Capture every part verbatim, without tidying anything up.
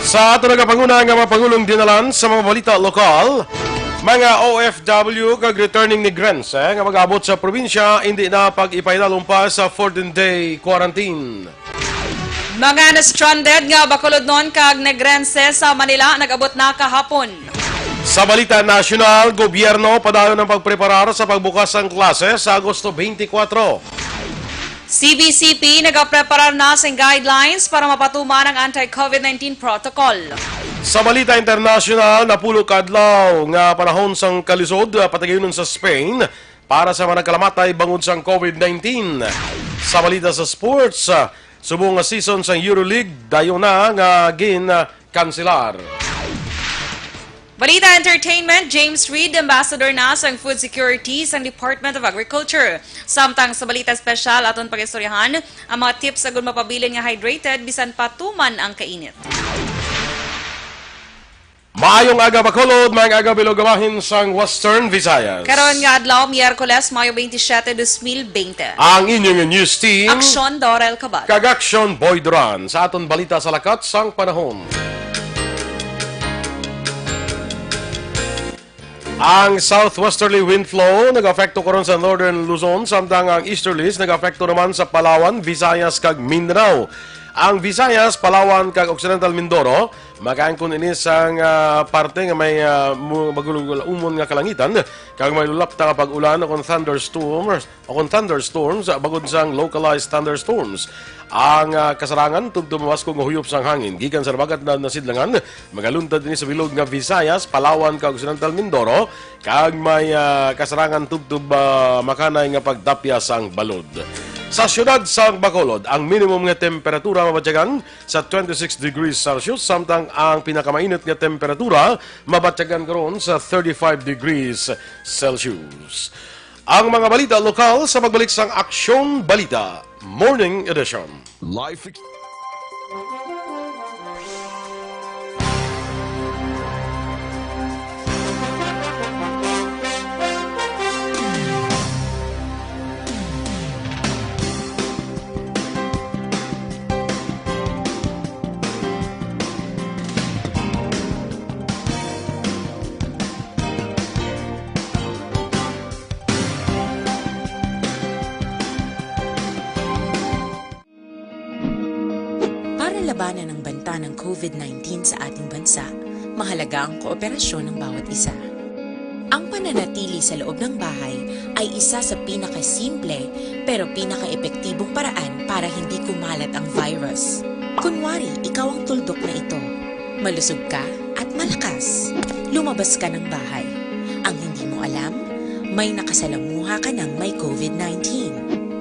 Sa ato nagapanguna nga mga pangulong dinalan sa mga balita lokal, mga O F W kag returning Negrense nga mag-abot sa probinsya, hindi na pag-ipahinalong pa sa fourteen-day quarantine. Mga na-stranded nga Bacolodnon kag Negrense sa Manila nag-abot na kahapon. Sa balita nasyonal, gobyerno padayon ang pagpreparar sa pagbukas sang klase sa Agosto twenty-four. C B C P nagapreparar na sing guidelines para mapatuman ang anti-COVID nineteen protocol. Sa balita internasyonal, napulo ka adlaw nga panahon sang kalisod, ah, patagayunon sa Spain para sa mga nagkalamatay bangod sang COVID nineteen. Sa balita sa sports, ah, subong nga season sang EuroLeague dayon na nga gin, ah, kanselar. Balita entertainment, James Reid, ambassador na sang food security sang Department of Agriculture. Samtang sa balita espesyal, aton pag-istoryahan ang mga tips agud mapabilin nga hydrated bisan pa tuman ang kainit. Maayong aga, Bacolod, maayong aga, bilog nga bahin sang Western Visayas. Karon nga adlaw, Miyerkules, Mayo twenty-seven, dos mil bente. Ang inyong news team, Aksyon Dorel Cabal. Kag Aksyon Boy Duran. Sa aton balita sa lakat sang panahon. Ang southwesterly wind flow nag-apekto karon sa northern Luzon, samtang ang easterlies nag-apekto naman sa Palawan, Visayas, kag Mindanao. Ang Visayas, Palawan, kag Occidental Mindoro makaangkon ini sang, ah, parte nga may, ah, mu-, magulugul-umon nga kalangitan, kag may lulapta nga pag-ulan o kon thunderstorms, o kon thunderstorms, ah, bangod sang localized thunderstorms. Ang, ah, kasarangan tubtob mabaskog nga huyop sang hangin gikan sa nabagat na nasidlangan, magaluntad ini sa bilog nga Visayas, Palawan, kag Occidental Mindoro, kag may, ah, kasarangan tubtob, ah, makanay nga pagdapya sang balod. Sa siyudad sang Bacolod, ang minimum nga temperatura mabatyagan sa twenty-six degrees Celsius, samtang ang pinakamainit nga temperatura mabatyagan karon sa thirty-five degrees Celsius. Ang mga balita lokal sa pagbalik sang Aksyon Balita Morning Edition. Life ex- Para labanan ang banta ng COVID nineteen sa ating bansa, mahalaga ang kooperasyon ng bawat isa. Ang pananatili sa loob ng bahay ay isa sa pinakasimple pero pinakaepektibong paraan para hindi kumalat ang virus. Kunwari, ikaw ang tuldok na ito. Malusog ka at malakas. Lumabas ka ng bahay. Ang hindi mo alam, may nakasalamuha ka ng may COVID nineteen.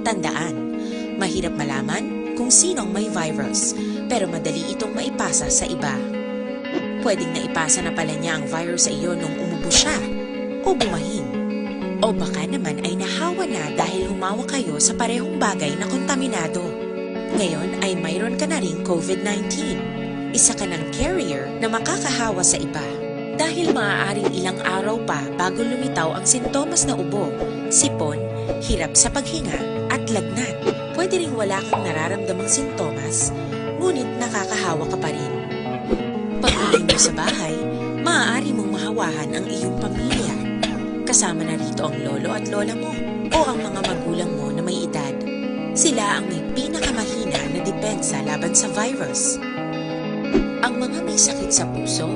Tandaan, mahirap malaman kung sino ang may virus, pero madali itong maipasa sa iba. Pwedeng naipasa na pala niya ang virus sa iyo nung umubo siya o bumahin. O baka naman ay nahawa na dahil humawak kayo sa parehong bagay na kontaminado. Ngayon ay mayroon ka na ring COVID nineteen. Isa ka ng carrier na makakahawa sa iba. Dahil maaaring ilang araw pa bago lumitaw ang sintomas na ubo, sipon, hirap sa paghinga, at lagnat. Pwede ring wala kang nararamdamang sintomas, ngunit nakakahawa ka pa rin. Pag-uwi mo sa bahay, maaari mong mahawahan ang iyong pamilya. Kasama na rito ang lolo at lola mo o ang mga magulang mo na may edad. Sila ang may pinakamahina na depensa laban sa virus. Ang mga may sakit sa puso,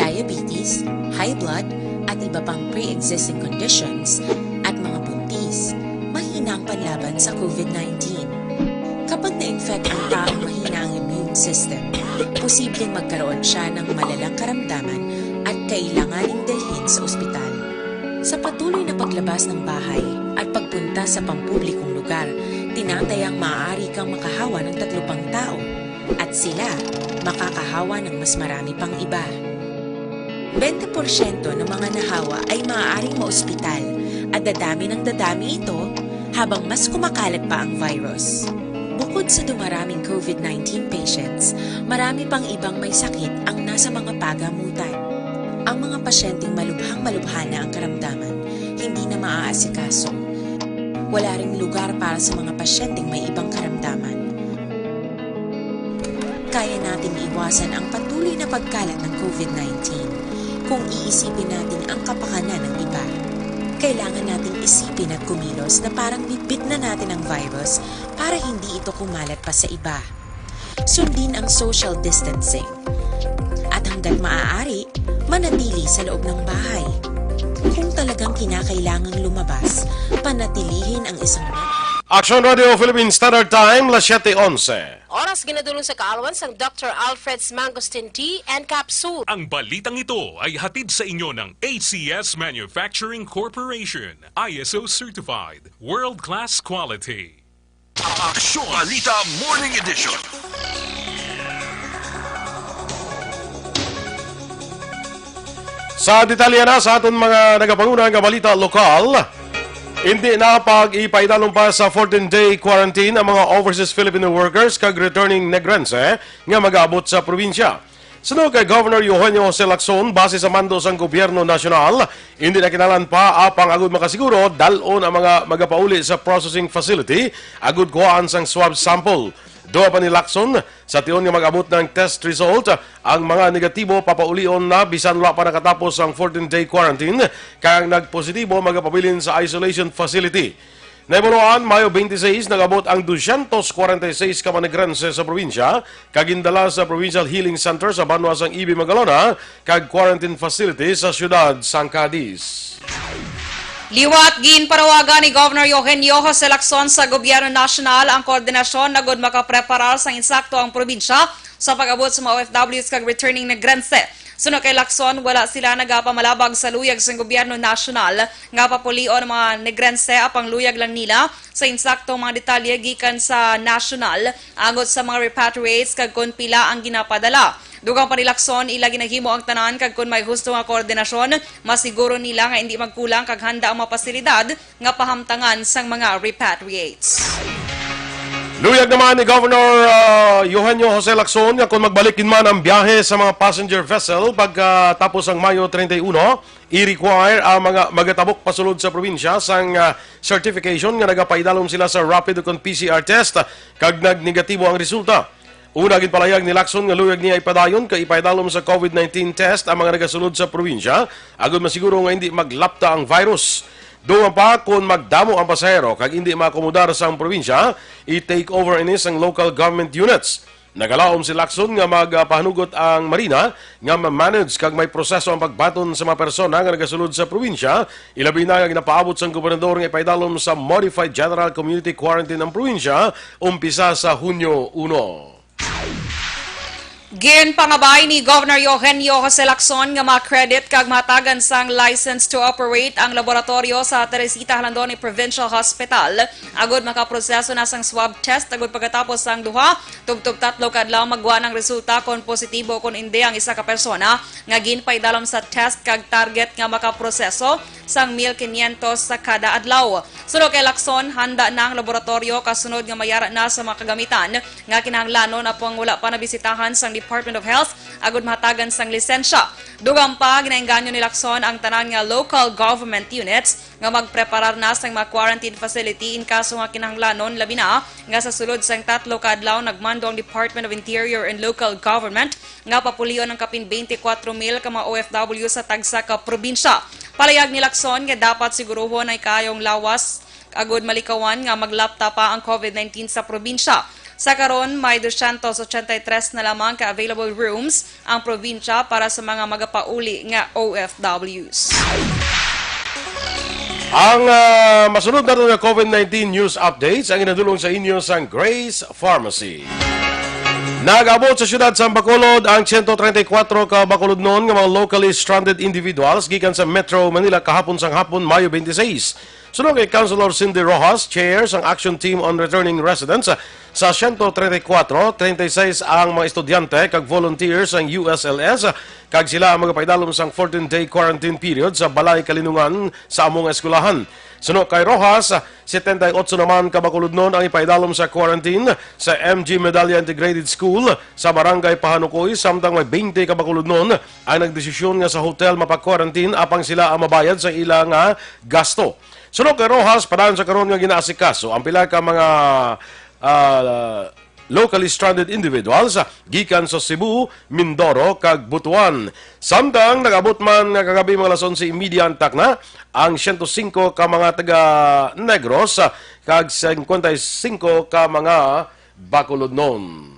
diabetes, high blood, at iba pang pre-existing conditions, at mga buntis, mahina ang panlaban sa COVID nineteen. Kapag na-infect ang taong mahina ang immune system, posibleng magkaroon siya ng malalang karamdaman at kailanganing dalhin sa ospital. Sa patuloy na paglabas ng bahay at pagpunta sa pampublikong lugar, tinatayang maaari kang makahawa ng tatlo pang tao at sila makakahawa ng mas marami pang iba. Bente porsyento ng mga nahawa ay maaaring maospital at dadami ng dadami ito habang mas kumakalat pa ang virus. Bukod sa dumaraming COVID nineteen patients, marami pang ibang may sakit ang nasa mga pagamutan. Ang mga pasyenteng malubhang-malubha na ang karamdaman, hindi na maaasikaso. Wala ring lugar para sa mga pasyenteng may ibang karamdaman. Kaya nating iwasan ang patuloy na pagkalat ng covid nineteen kung iisipin natin ang kapakanan ng iba. Kailangan nating isipin at kumilos na parang bitbit na natin ang virus para hindi ito kumalat pa sa iba. Sundin ang social distancing. At hanggat maaari, manatili sa loob ng bahay. Kung talagang kinakailangang lumabas, panatilihin ang isang metro. Action Radio Philippine Standard Time, las siete onse. Oras ginadulong sa kaalwan sang Doctor Alfred's Mangosteen Tea and Capsule. Ang balitang ito ay hatid sa inyo ng A C S Manufacturing Corporation, I S O certified, world-class quality. Aksyon Balita Morning Edition. Sa detalye na sa aton mga nagapanguna nga balita lokal, hindi na pag-ipaidalom pa sa fourteen-day quarantine ang mga overseas Filipino workers kag returning Negrense nga mag-abot sa probinsya. Suno kay Governor Eugenio Jose Lacson, base sa mando sang gobyerno nasyonal, hindi na kinahanglan pa apang agud makasiguro dal-on ang mga magapauli sa processing facility agud kuhaan sang swab sample. Duha pa ni Lacson, sa tion nga mag-abot ng test result, ang mga negatibo papaulion na bisan wala pa nakatapos ang fourteen-day quarantine, kay ang nagpositibo magapabilin sa isolation facility. Nahibaluan, Mayo twenty-six, nag-abot ang dosyentos kwarenta y seis ka mga Negrense sa probinsya, kag gindala sa Provincial Healing Center sa banwa sang E B Magalona kag quarantine facility sa siyudad sang Cadiz. Liwat, ginpanawagan ni Governor Eugenio Jose Lacson sa gobyerno nasyonal ang koordinasyon agud makapreparar sang insakto ang probinsya sa pag-abot sa mga O F Ws kag returning Negrense. Suno kay Lacson, wala sila nagapamalabag sa luyag sang gobyerno nasyonal nga papulion ang mga Negrense, apang luyag lang nila sa insaktong mga detalye gikan sa nasyonal angot sa mga repatriates kag kon pila ang ginapadala. Dugang pa ni Lacson, ila ginahimo ang tanan kag kon may husto nga koordinasyon, masiguro nila nga indi magkulang kag handa ang mga pasilidad nga pahamtangan sang mga repatriates. Luyag naman ni Governor, ah, Eugenio Jose Lacson nga kon magbalik gid man ang biyahe sa mga passenger vessel pagkatapos ang Mayo treinta y uno, i-require ang mga magatabok pasulod sa probinsya sang, ah, certification nga nagapaidalom sila sa rapid ukon P C R test kag nagnegatibo ang resulta. Una, ginpalayag ni Lacson nga luyag niya ipadayon kay ipaidalom sa covid nineteen test ang mga nagasulod sa probinsya agud masiguro nga hindi maglapta ang virus. Dugang pa, kon magdamo ang pasahero kag hindi maakomodar sang probinsya, i-take over ini sang local government units. Nagalaom si Lacson nga magapahanugot ang Marina nga ma-manage kag may proseso ang pagbaton sa mga persona nga nagasulod sa probinsya, ilabi na nga ginapaabot sang gobernador nga ipaidalom sa Modified General Community Quarantine ang probinsya umpisa sa Hunyo uno. Ginpangabay ni Governor Eugenio Jose Lacson nga ma-credit kag mahatagan sang license to operate ang laboratoryo sa Teresita Jalandoni Provincial Hospital agud makaproseso na sang swab test agud pagkatapos sang duha tubtob tatlo ka adlaw magwa ng resulta kon positibo kon indi ang isa ka persona nga ginpaidalom sa test kag target nga makaproseso sang mil quinientos sa kada adlaw. Suno kay Lacson, handa na ang laboratoryo kasunod nga mayara na sa mga kagamitan nga kinahanglanon apang wala pa nabisitahan sang Department of Health agud mahatagan sang lisensya. Dugang pa, ginaengganyo ni Lacson ang tanan nga local government units nga magpreparar na sang mga quarantine facility in kaso nga kinahanglanon, labi na nga sa sulod sang tatlo ka adlaw nagmando ang Department of Interior and Local Government nga papulion ang kapin twenty-four mil ka mga O F W sa tagsa ka probinsya. Palayag ni Lacson nga dapat siguruhon ang kaayong lawas agud malikawan nga maglapta pa ang covid nineteen sa probinsya. Sa karon, may dosyentos ochenta y tres na lamang ka available rooms ang probinsya para sa mga magapauli nga O F Ws. Ang, ah, masunod nato nga covid nineteen news updates ang inadulong sa inyo sang Grace Pharmacy. Nag-abot sa siyudad sa Bacolod ang siyento treinta y kuwatro ka Bacolodnon nga mga locally stranded individuals gikan sa Metro Manila kahapon sang hapon, Mayo twenty-six. Suno kay Councilor Cindy Rojas, chair sang Action Team on Returning Residents, sa siyento treinta y kuwatro, treinta y seis ang mga estudyante kag volunteer sang U S L S, kag sila ang magapaidalom sang fourteen-day quarantine period sa balay kalinungan sa among eskwelahan. Suno kay Rojas, setenta y ocho naman ka Bacolodnon ang ipaidalom sa quarantine sa M G Medalla Integrated School sa Barangay Pahanukoy, samtang may twenty ka Bacolodnon ang nagdesisyon nga sa hotel mapag-quarantine apang sila ang mabayad sa ila nga gasto. Suno kay Rojas, padayon sa karon nga ginaasikaso ang pila ka mga, ah, locally stranded individuals gikan sa Cebu, Mindoro, kag Butuan. Samtang nag-abot man nga kagabi mga alas onse y media ang takna, ang siyento singko ka mga taga Negros kag singkwenta y singko ka mga Bacolodnon.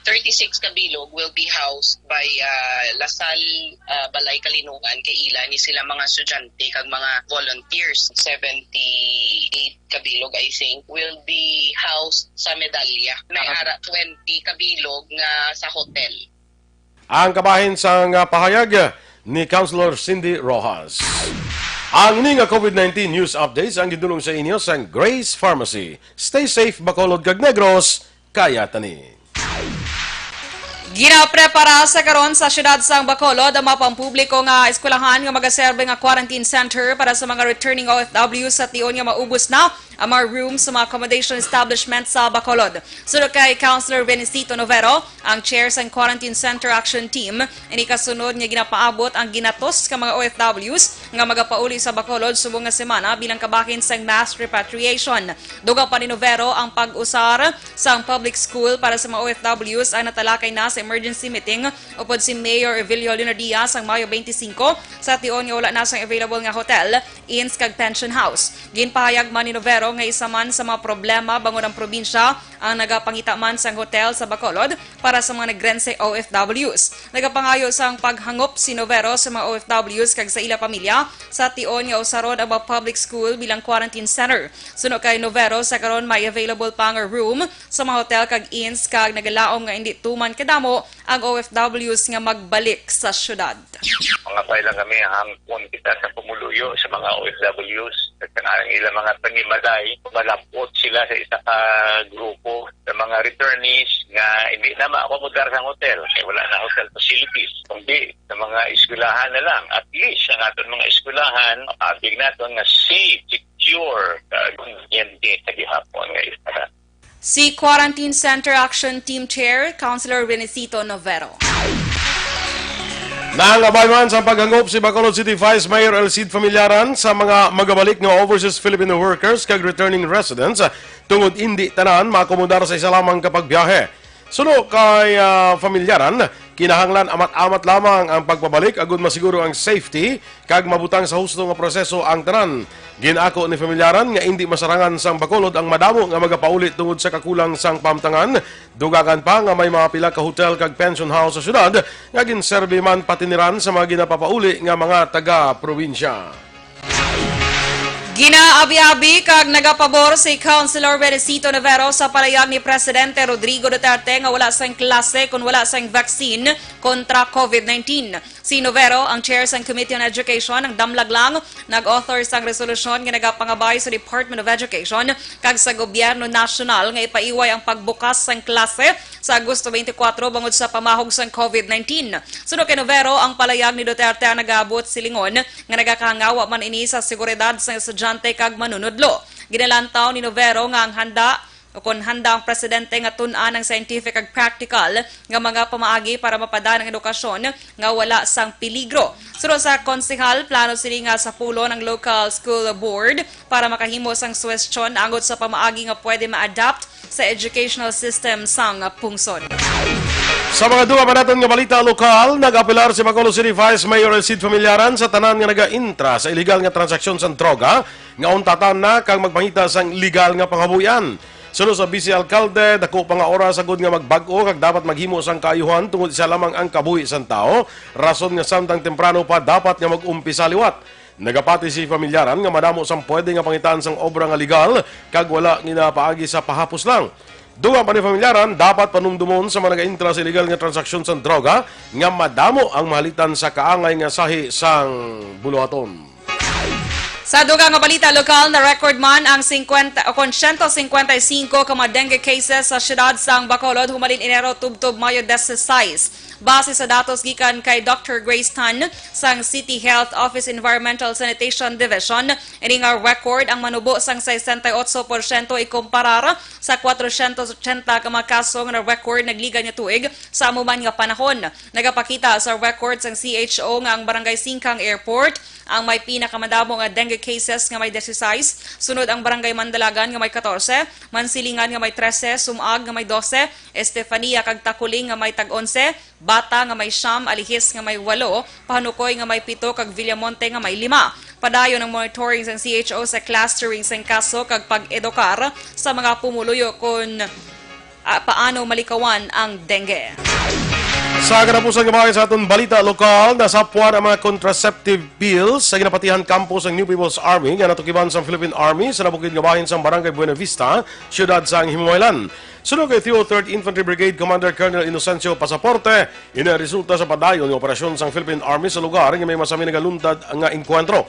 Thirty-six ka bilog will be housed by uh, La Salle uh, Balay Kalinungan kay ila ni sila mga estudyante kag mga volunteers. Seventy-eight ka bilog, I think, will be housed sa Medalya. May ara twenty ka bilog nga sa hotel. Ang kabahin sang pahayag ni Councilor Cindy Rojas. Ang ini nga COVID nineteen news updates ang gidulong sa inyo sang Grace Pharmacy. Stay safe, Bacolod kag Negros, kaya tani. Ginaprepara sa karon sa siyudad sang Bacolod ang mga pampubliko nga eskwelahan nga magaserbe nga quarantine center para sa mga returning O F W sa tion nga maubos na ang mga rooms sa mga accommodation establishment sa Bacolod. Suno kay Councilor Benicito Novero, ang chair sang Quarantine Center Action Team, ini kasunod nga ginapaabot ang ginatos ka mga O F Ws nga magapauli sa Bacolod subong nga semana bilang kabahin sang mass repatriation. Dugang pa ni Novero, ang pag-usar sang public school para sa mga O F Ws ang natalakay na sa emergency meeting upod si Mayor Evilio Leonardia sang Mayo twenty-five sa tion nga wala na sang available nga hotel, inns kag pension house. Ginpahayag man ni Novero nga isa man sa mga problema bangod ang probinsya ang nagapangita man sang hotel sa Bacolod para sa mga Negrense O F Ws. Nagapangayo sang paghangop si Novero sa mga O F Ws kag sa ila pamilya sa tion nga usaron ang mga public school bilang quarantine center. Suno kay Novero, sa karon may available pa nga room sa mga hotel kag inns kag nagalaom nga indi tuman kadamo ang O F Ws nga magbalik sa syudad. Mga file lang kami, hangpon kita sa pumuluyo sa mga O F Ws at ang ilang mga panimalay, malapot sila sa isa ka grupo sa mga returnees nga hindi na maakomodar sa hotel kay wala na hotel facilities, kundi sa mga eskwelahan na lang. At least ang aton mga eskwelahan, mapabig naton nga safe, secure, uh, kumbiniyente sa gihapon nga isara. Si Quarantine Center Action Team Chair, Councilor Renesito Novero. Nangabay man sa paghangop si Bacolod City Vice Mayor El Cid Familiaran sa mga magabalik nga overseas Filipino workers kag returning residents tungod indi tanan maakomodar sa isa lamang ka pagbiyahe. Suno kay uh, Familiaran, kinahanglan amat-amat lamang ang pagpabalik agud masiguro ang safety kag mabutang sa husto nga proseso ang tanan. Gin-ako ni Familiaran nga indi masarangan sang Bacolod ang madamo nga magapauli tungod sa kakulang sang pamtangan. Dugangan pa nga may mga pila ka hotel kag pension house sa syudad nga ginserbi man patiniran sa mga ginapapauli nga mga taga-probinsya. Ginaabi-abi kag nagapabor si Councilor Renesito Navero sa palayag ni Presidente Rodrigo Duterte nga wala sang klase kon wala sang vaccine kontra COVID nineteen. Si Novero, ang chair sang Committee on Education, ang damlag lang nag-author sang resolusyon nga nagapangabay sa Department of Education kag sa gobyerno nasyonal nga ipaiway ang pagbukas sang klase sa Agosto twenty-four bangod sa pamahog sang COVID nineteen. Suno kay Novero, ang palayag ni Duterte ang nagaabot silingon nga nagakahangawa man ini sa seguridad sang estudyante kag manunudlo. Ginalantaw ni Novero nga ang handa o kon handa ang presidente nga tun-an ang scientific kag practical nga mga pamaagi para mapadaan ang edukasyon nga wala sang peligro. Suno sa konsehal, plano sini nga sapulon ang local school board para makahimo sang suwestyon angot sa pamaagi nga pwede ma-adapt sa educational system sang pungsod. Sa mga duwa pa naton nga balita lokal, nag-apelar si Bacolod City Vice Mayor El Cid Familiaran sa tanan nga naga-intra sa iligal nga transaksyon sang droga nga untatan na kag magpangita sang legal nga pangabuhian. Suno sa Vice Alcalde, dako pa nga oras agud nga magbag-o kag dapat maghimo sang kaayuhan tungod isa lamang ang kabuhi sang tawo, rason nga samtang temprano pa dapat nga mag-umpisa liwat. Nagapati si Familiaran nga madamo sang pwede nga pangitaan sang obra nga legal kag wala ginapaagi sa pahapos lang. Dugang pa ni Familiaran, dapat panumdumon sa mga nagaintra sa illegal nga transaksyon sang droga nga madamo ang mahalitan sa kaangay nga sahi sang buluhaton. Sa dugang nga balita lokal, na-record man ang fifty o kon one hundred fifty-five ka mga dengue cases sa siyudad sang Bacolod humalin Enero tubtob Mayo dieciséis. Base sa datos gikan kay Doctor Grace Tan sang City Health Office Environmental Sanitation Division, ini nga record ang manubo sang sesenta y otso porsyento ikumparar sa kwatrocientos ochenta ka mga kaso nga na-record nagligad nga tuig sa amo man nga panahon. Nagapakita sa record sang C H O nga ang Barangay Singkang Airport Ang may pinakamadamo nga dengue cases nga may disisais, sunod ang Barangay Mandalagan nga may katorse, Mansilingan nga may trese, Sumag nga may dose, Estefania kag Taculing nga may tag-onse, Bata nga may siyam, Alihis nga may walo, Pahanukoy nga may pito, kag Villamonte nga may lima. Padayon ang monitoring sang C H O sa clustering sang kaso kag pag-edukar sa mga pumuluyo kon, ah, paano malikawan ang dengue. Sa katapusan nga bahin sa aton balita lokal, nasapwan ang mga contraceptive pills sa ginapatihan kampo sang New People's Army nga natukiban sang Philippine Army sa nabukid nga bahin sang Barangay Buena Vista, siyudad sang Himuwaylan. Suno kay Theo Third Infantry Brigade Commander Colonel Inocencio Pasaporte, ini ang resulta sa padayon nga operasyon sang Philippine Army sa lugar nga may masami nagaluntad nga engkwentro.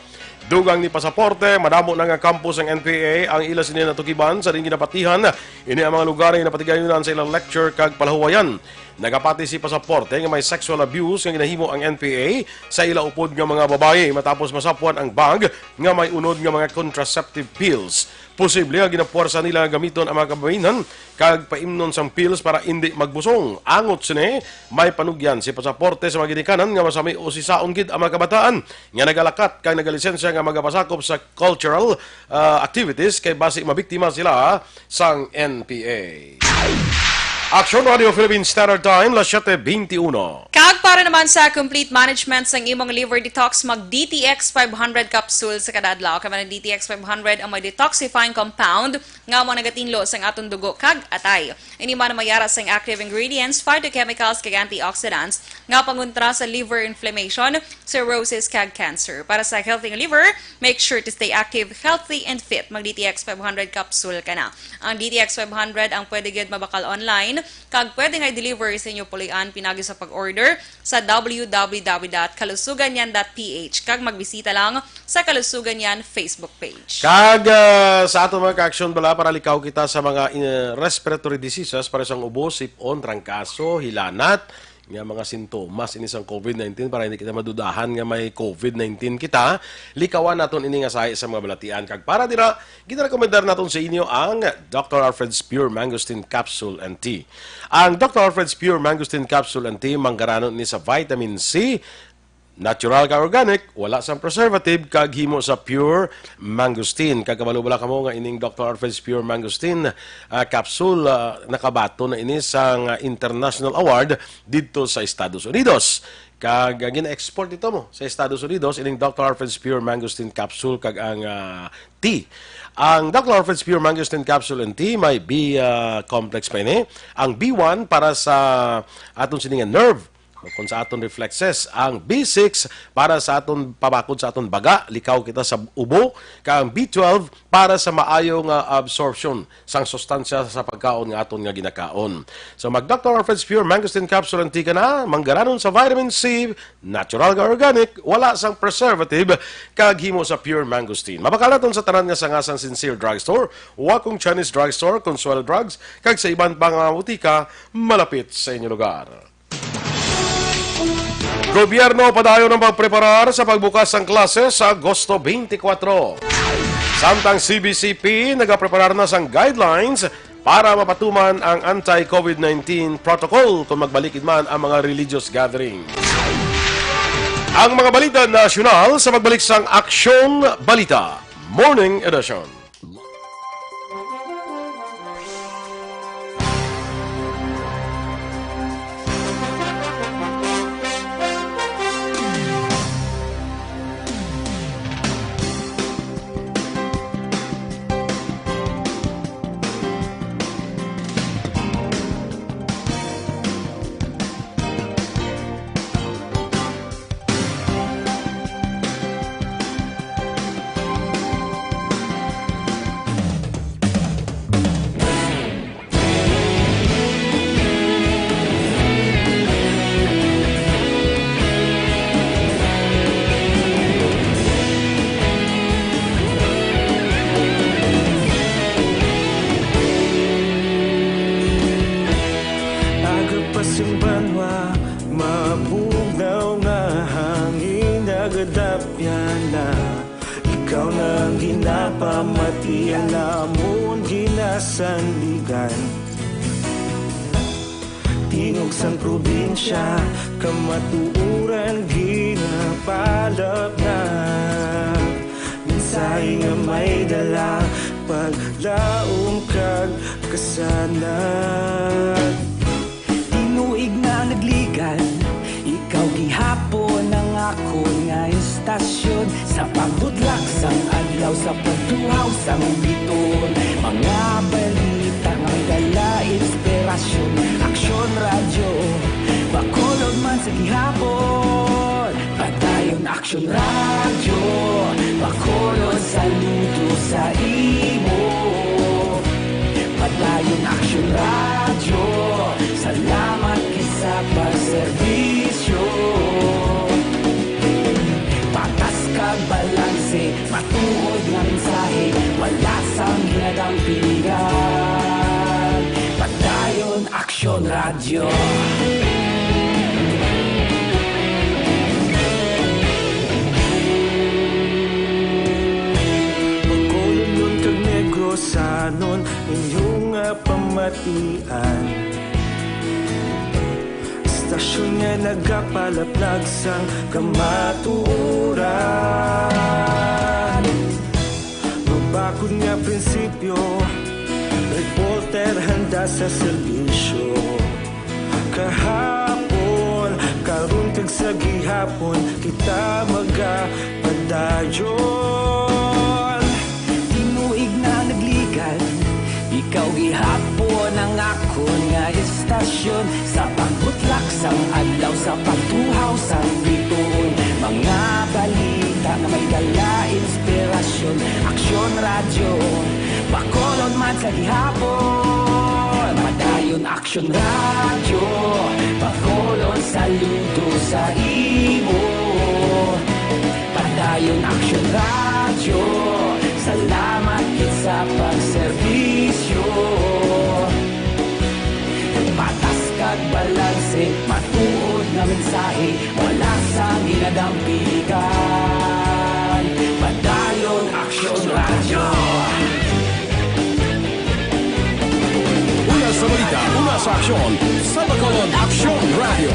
Dugang ni Pasaporte, madamo na nga kampo sang N P A ang ila sini natukiban sa diin ginapatihan. Ini ang mga lugar nga ginapatigayunan sa ilang lecture kag palahuwayan. Nagapati si Pasaporte nga may sexual abuse nga ginahimo ang N P A sa ila upod nga mga babayi matapos masapwan ang bag nga may unod nga mga contraceptive pills. Posible nga ginapuwersa nila nga gamiton ang mga kababayen-an kag paimnon sang pills para indi magbusong. Angot sini, may panugyan si Pasaporte sa mga ginikanan nga masami usisaon gid ang mga kabataan nga nagalakat kag nagalisensya nga magapasakop sa cultural, ah, activities kay basi mabiktima sila sang N P A. Aksyon Radio Philippine Standard Time, las siete veintiuno. Kag para naman sa complete management sang imong liver detox, mag D T X five hundred capsule sa kada adlaw. Kay man ang D T X five hundred ang may detoxifying compound nga amo nagatinlo sang aton dugo kag atay. Ini man mayara sang active ingredients, phytochemicals, kag antioxidants nga pangontra sa liver inflammation, cirrhosis, kag cancer. Para sa healthy nga liver, make sure to stay active, healthy, and fit. Mag D T X five hundred capsule ka na. Ang D T X five hundred ang pwede gyud mabakal online, kag pwede nga i-deliver sa inyo puloy-an pinagi sa pag-order sa W W W dot kalusugan yan dot P H, kag magbisita lang sa Kalusugan Yan Facebook page. Kag, ah, sa aton mga ka-aksyon bala, para likaw kita sa mga, eh, respiratory diseases, para sang ubo, sip-on, trangkaso, hilanat, nga mga sintomas ini sang covid nineteen, para hindi kita madudahan nga may covid nineteen kita, likawan naton ini nga sahi sa mga balatian. Kag para dira, ginarekomendar naton sa inyo ang Doctor Alfred's Pure Mangosteen Capsule and Tea. Ang Doctor Alfred's Pure Mangosteen Capsule and Tea, manggaranon ini sa vitamin C, natural ka organic, wala sang preservative, kag himo sa pure mangosteen. Kag kabalo bala kamo nga ining Doctor Alfred's Pure Mangosteen, ah, capsule, ah, nakabaton na ini sang, ah, international award didto sa Estados Unidos. Kag, ah, gina-export dito mo sa Estados Unidos ining Doctor Alfred's Pure Mangosteen Capsule kag ang, ah, tea. Ang Doctor Alfred's Pure Mangosteen Capsule and Tea may B, ah, complex pa ini. Ang B one para sa aton sini nga nerve, kung sa aton reflexes, ang B six para sa aton pabakod sa aton baga, likaw kita sa ubo, kag ang B twelve para sa maayo nga absorption sang sustansya sa pagkaon nga aton nga ginakaon. So, mag Doctor Alfred's Pure Mangosteen Capsule and Tea ka na, manggaranon sa vitamin C, natural nga organic, wala sang preservative, kag himo sa pure mangosteen. Mabakal naton sa tanan nga sanga sang Sincere Drugstore, Wakong Chinese Drugstore, Consuelo Drugs, kag sa iban pa nga mga butika malapit sa inyo lugar. Gobyerno padayon ang pagpreparar sa pagbukas sang klase sa Agosto twenty-four. Samtang C B C P nagapreparar na sang guidelines para mapatuman ang anti-covid nineteen protocol kung magbalik man ang mga religious gathering. Ang mga balita nasyonal sa pagbalik sang Aksyong Balita Morning Edition. Aga pa sing banwa, mabugnaw nga hangin nagadapyan na. Ikaw na ang ginapamati, ang amon ginasandigan. Tingog sang probinsya, kamatuoran ginapalapnag. Mensahe nga may dala, paglaom kag kasanag. Tinuig na nagligan, ikaw gihapon ang akon nga istasyon. Sa pagbutlak sang adlaw, sa pagtuhaw sang bituon, mga balita nga may dala inspirasyon. Aksyon Radyo, Bacolod man sa gihapon. Padayon Aksyon Radyo, Bacolod, saludo sa imo. Padayon Aksyon Radyo, salamat gid sa pagserbisyo. Patas kag balanse, matuod nga mensahe, wala sang ginadampigan. Padayon Aksyon Radyo. Bacolodnon kag Negrosanon, inyo nga pamatian. Istasyon nga nagapalaplag sang kamatuoran. Mabakod nga prinsipyo, reporter handa sa serbisyo. Kahapon, karon kag sa gihapon, kita magapadayon. Tinuig na nagligan, ikaw gihapon ang akon nga istasyon. Sa pagbutlak sang adlaw, sa pagtuhaw sang bituon, mga balita nga may dala inspirasyon. Aksyon Radyo, Bacolod man sa gihapon. Padayon Aksyon Radyo, Bacolod, saludo sa imo. Padayon Aksyon Radyo, salamat gid sa pagserbisyo. Patas kag balanse, matuod nga mensahe, wala sang ginadampigan. Padayon Aksyon Radyo. Una sa balita, una sa aksyon, sa Bacolod, Aksyon Radyo.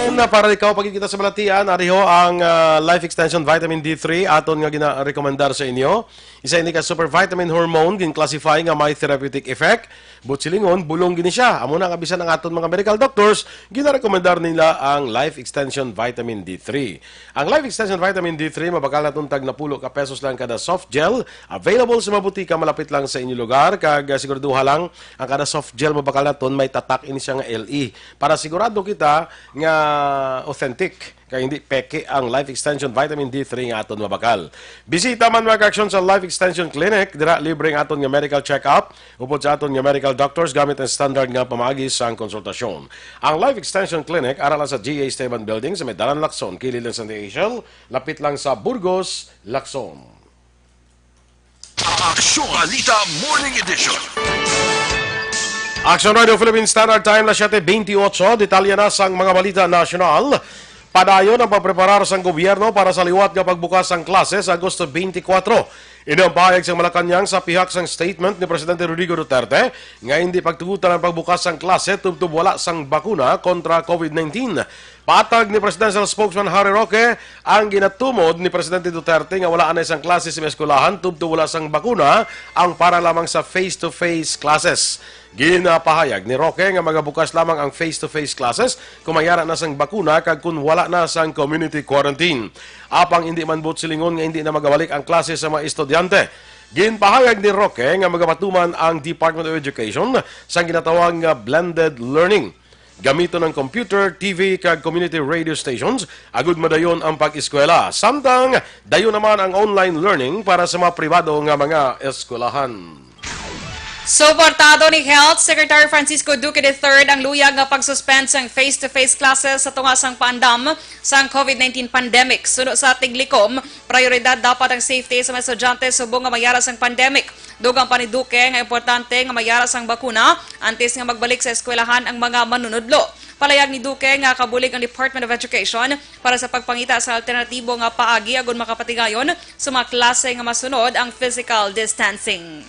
And, ah, para ikaw, pagkikita sa balatian, ari ho ang, ah, Life Extension Vitamin D three, aton nga ginarekomendar sa inyo. Isa ini ka super vitamin hormone, gin-classify nga may therapeutic effect. But silingon, bulong gini siya. Amo na nga bisan ang aton mga medical doctors, ginarekomendar nila ang Life Extension Vitamin D three. Ang Life Extension Vitamin D three, mabakal naton tag napulo ka pesos lang kada soft gel. Available sa mga butika malapit lang sa inyo lugar, kag, ah, siguraduha lang, ang kada soft gel mabakal naton may tatak ini siya nga L E. Para sigurado kita nga authentic. Kay hindi peke ang Life Extension Vitamin D three nga aton mabakal. Bisita man, mga ka-aksyon, sa Life Extension Clinic. Dira libre ang aton nga medical check-up upod sa aton nga medical doctors gamit ang standard nga pamaagi sang konsultasyon. Ang Life Extension Clinic ara lang sa G A Esteban Building sa may Dalan Lacson, kilid lang sa Santiago, lapit lang sa Burgos, Lacson. Aksyon Balita Morning Edition. Aksyon Radio Philippine Standard Time, las siete veintiocho. Detalye na sang mga balita nasyonal. Padayon ang pagpreparar sang gobyerno para sa liwat nga pagbukas sang klase sa Agosto twenty-four. Ini ang pahayag sang Malacañang sa pihak sang statement ni Presidente Rodrigo Duterte nga hindi pagtugutan ang pagbukas sang klase tubtob wala sang bakuna kontra COVID nineteen. Patag ni Presidential Spokesman Harry Roque, ang ginatumod ni Presidente Duterte nga wala anay sang klase sa mga eskwelahan tubtob wala sang bakuna ang para lamang sa face-to-face classes. Ginapahayag ni Roque nga magabukas lamang ang face-to-face classes kung may ara na sang bakuna kag kung wala na sang community quarantine. Apang indi man buot silingon nga indi na magabalik ang klase sa mga estudyante. Ginpahayag ni Roque nga magapatuman ang Department of Education sang ginatawag nga blended learning. Gamiton ang computer, T V, kag community radio stations agud madayon ang pag-eskwela. Samtang dayon naman ang online learning para sa mga pribado nga mga eskwelahan. Suportado ni Health Secretary Francisco Duque the third ang luyag nga pag-suspend sang face-to-face classes sa tunga sang paandam sang COVID nineteen pandemic. Suno sa Tiglikom, prioridad dapat ang safety sa mga estudyante subong nga may ara sang pandemic. Dugang pa ni Duque nga importante nga may ara sang bakuna antes nga magbalik sa eskwelahan ang mga manunudlo. Palayag ni Duque nga kabulig ang Department of Education para sa pagpangita sa alternatibo nga paagi agud makapatigayon sa mga klase nga masunod ang physical distancing.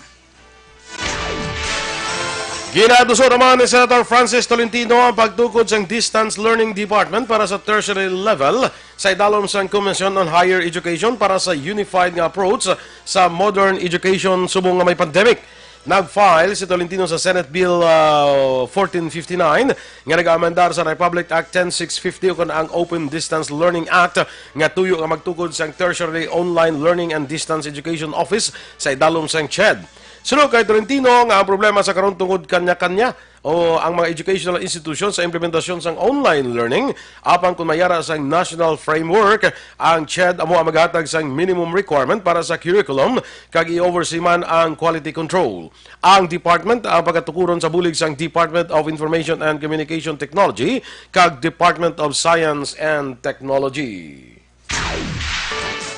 Ginaatuso naman ni Senator Francis Tolentino ang pagtukod sang Distance Learning Department para sa tertiary level sa idalom sang Commission on Higher Education para sa unified nga approach sa modern education subong nga may pandemic. Nag-file si Tolentino sa Senate Bill, ah, fourteen fifty-nine nga nag-amendar sa Republic Act ten six fifty ukon ang Open Distance Learning Act nga tuyo nga magtukod sang Tertiary Online Learning and Distance Education Office sa idalom sang CHED. Suno kay Tolentino nga ang problema sa karon tungod kanya-kanya o ang mga educational institutions sa implementasyon sang online learning, apang kung mayara sang national framework, ang CHED amo ang maghatag sang minimum requirement para sa curriculum kag i-oversee man ang quality control. Ang department ang pagatukuron sa bulig sang Department of Information and Communication Technology kag Department of Science and Technology.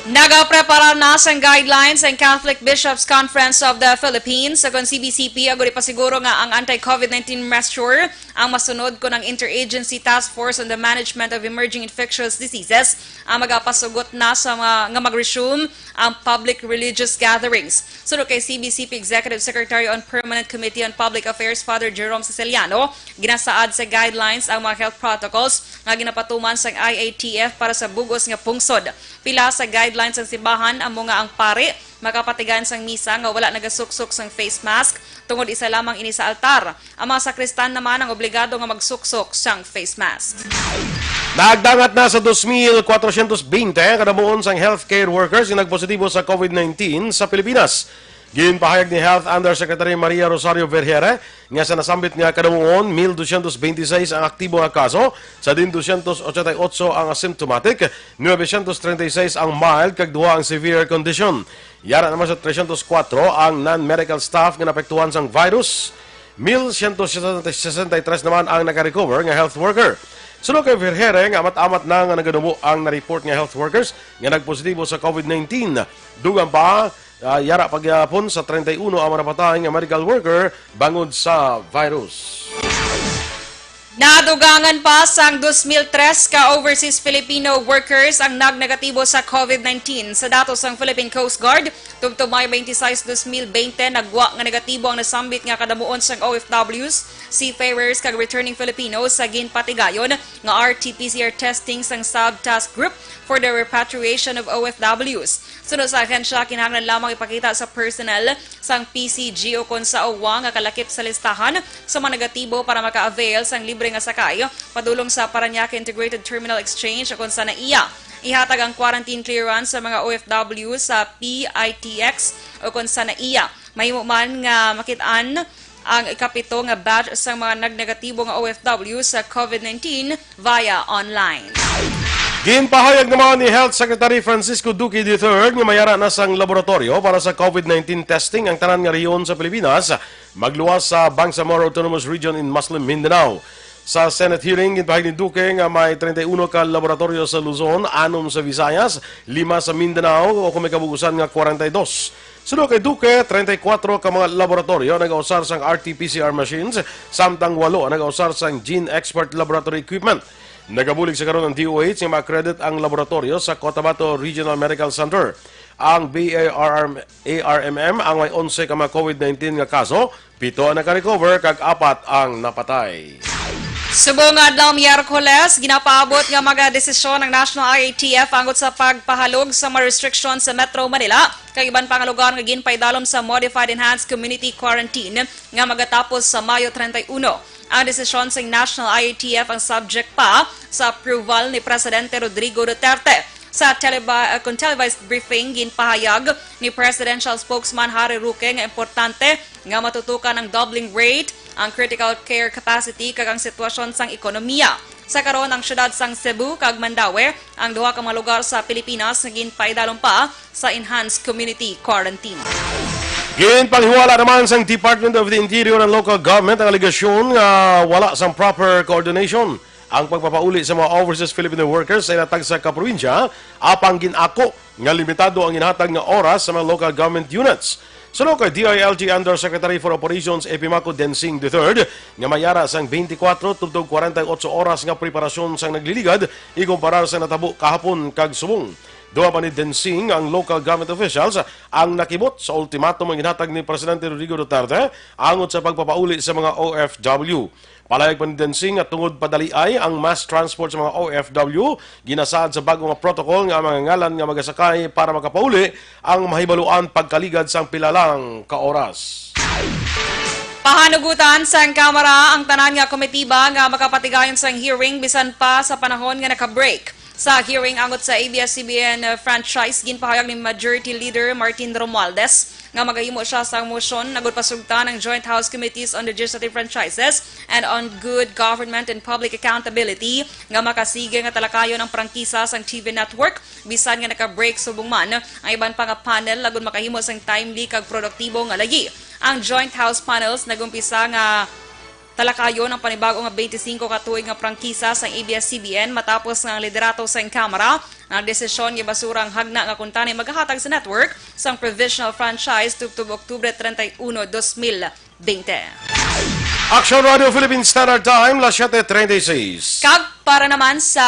Nagaprepara na sang guidelines ang Catholic Bishops Conference of the Philippines, ukon C B C P, agud ipasiguro nga ang anti-COVID nineteen measure ang masunod, kon ang Interagency Task Force on the Management of Emerging Infectious Diseases ang magapasugot na sa mga, nga mag-resume ang public religious gatherings. Suno kay C B C P Executive Secretary on Permanent Committee on Public Affairs, Father Jerome Siciliano, ginasaad sa guidelines ang mga health protocols nga ginapatuman sang I A T F para sa bug-os nga pungsod. Pila sa guidelines sang simbahan amo nga ang pari makapatigayon sang misa nga wala nagasuksok sang face mask tungod isa lamang ini sa altar. Ang mga sakristan naman ang obligado nga magsuksok sang face mask. Nagdangat na sa dos mil kwatrosyentos bente ang kadamuon sang healthcare workers nga nagpositibo sa COVID nineteen sa Pilipinas. Ginpahayag ni Health Undersecretary Maria Rosario Vergeire nga sa nasambit nga kadamuon, mil dosyentos bente seis ang aktibo nga kaso, sa diin dosyentos ochenta y ocho ang asymptomatic, nuwebesyentos treinta y seis ang mild kag duha ang severe condition. Yara naman sa tresyentos kwatro ang non-medical staff nga naapektuhan sang virus. Mil siyento sesenta y tres naman ang naka-recover nga health worker. Suno kay Vergeire nga amat-amat na nga nagadumo ang na-report nga health workers nga nagpositibo sa COVID nineteen. Dugang pa, ah, yara pa gihapon sa treinta y uno ang mga napatay nga medical worker bangod sa virus. Nadugangan pa sang dos mil tres ka overseas Filipino workers ang nagnegatibo sa COVID nineteen. Sa datos sang Philippine Coast Guard, tubtob Mayo twenty-six, dos mil bente, nagwa nga negatibo ang nasambit nga kadamuon sang O F Ws, seafarers, kag returning Filipinos sa ginpatigayon nga R T P C R testing sang Sub Task Group for the Repatriation of O F Ws. Suno sa ahensya, kinahanglan lamang ipakita sa personnel sang P C G ukon sa O W A nga kalakip sa listahan sa mga negatibo para maka-avail sang libre nga sakay padulong sa Parañaque Integrated Terminal Exchange ukon sa NAIA. Ihatag ang quarantine clearance sa mga O F W sa P I T X ukon sa NAIA. Mahimo man nga makit-an ang ikapito nga batch sang mga nagnegatibo nga O F W sa COVID nineteen via online. Ginpahayag naman ni Health Secretary Francisco Duque the third nga mayara na sang laboratoryo para sa COVID nineteen testing ang tanan nga rehiyon sa Pilipinas, magluwas sa Bangsamoro Autonomous Region in Muslim Mindanao. Sa Senate hearing, ginpahayag ni Duque nga may treinta y uno ka laboratoryo sa Luzon, anom sa Visayas, lima sa Mindanao, o kung may kabugusan nga kwarenta y dos. Suno kay Duque, treinta y cuatro ka mga laboratoryo nagausar sang R T P C R machines, samtang walo nagausar sang Gene Expert Laboratory Equipment. Nagabulig sa karon ang D O H nga ma-accredit ang laboratoryo sa Cotabato Regional Medical Center. Ang B A R M, A R M M ang may onse ka mga COVID nineteen nga kaso, pito ang naka-recover kag apat ang napatay. Subong nga adlaw Miyerkules, ginapaabot nga mga desisyon ang National I A T F angot sa pagpahalog sa mga restriction sa Metro Manila kag iban pa nga lugar nga ginpaidalom sa Modified Enhanced Community Quarantine nga magatapos sa Mayo treinta y uno. Ang desisyon sa National I A T F ang subject pa sa approval ni Presidente Rodrigo Duterte. Sa teleba-, uh, kung televised briefing, ginpahayag ni Presidential Spokesman Harry Roque nga importante nga matutukan ang doubling rate, ang critical care capacity, kag ang sitwasyon sang ekonomiya. Sa karon, ang siyudad sang Cebu kag Mandaue ang duha ka mga lugar sa Pilipinas nga ginpaidalom pa sa enhanced community quarantine. Ginpanghiwala naman sang Department of the Interior and Local Government ang alegasyon nga wala sang proper coordination ang pagpapauli sa mga overseas Filipino workers sa ilang tagsa ka probinsya, apang gin-ako nga limitado ang ginhatag nga oras sa mga local government units. Suno kay D I L G Undersecretary for Operations Epimaco Densing the third, nga mayara sang twenty-four tubtob forty-eight oras nga preparasyon sang nagliligad ikumparar sa natabo kahapon kag subong. Duha pa ni Densing ang local government officials ang nakibot sa ultimatum nga ginhatag ni Presidente Rodrigo Duterte angot sa pagpapauli sa mga O F W. Palayag pa ni Densing nga tungod padaliay ang mass transport sa mga O F W, ginasaad sa bag-o nga protocol nga ang mga ngalan nga magasakay para makapauli ang mahibaluan pagkaligad sang pila lang ka oras. Pahanugutan sang Kamara ang tanan nga komitiba nga makapatigayon sang hearing bisan pa sa panahon nga naka-break. Sa hearing angot sa A B S C B N franchise, ginpahayag ni Majority Leader Martin Romualdez nga magahimo siya sang motion agud pasugtan ang Joint House Committees on Legislative Franchises and on Good Government and Public Accountability nga makasige nga talakayon ang prangkisa sang T V network bisan nga naka-break subong man ang iban pa nga panel agud makahimo sang timely kag produktibo nga layi. Ang Joint House Panels nag-umpisa nga talakayon ang panibag-o nga twenty-five ka tuig nga prangkisa sang A B S C B N matapos nga ang liderato sang Kamara nagdesisyon nga ibasura ang hagna nga kuntani magahatag sa network sang provisional franchise tubtob Oktubre treinta y uno, dos mil veinte. Action Radio Philippine Standard Time, las siete treinta y seis. Kag para naman sa,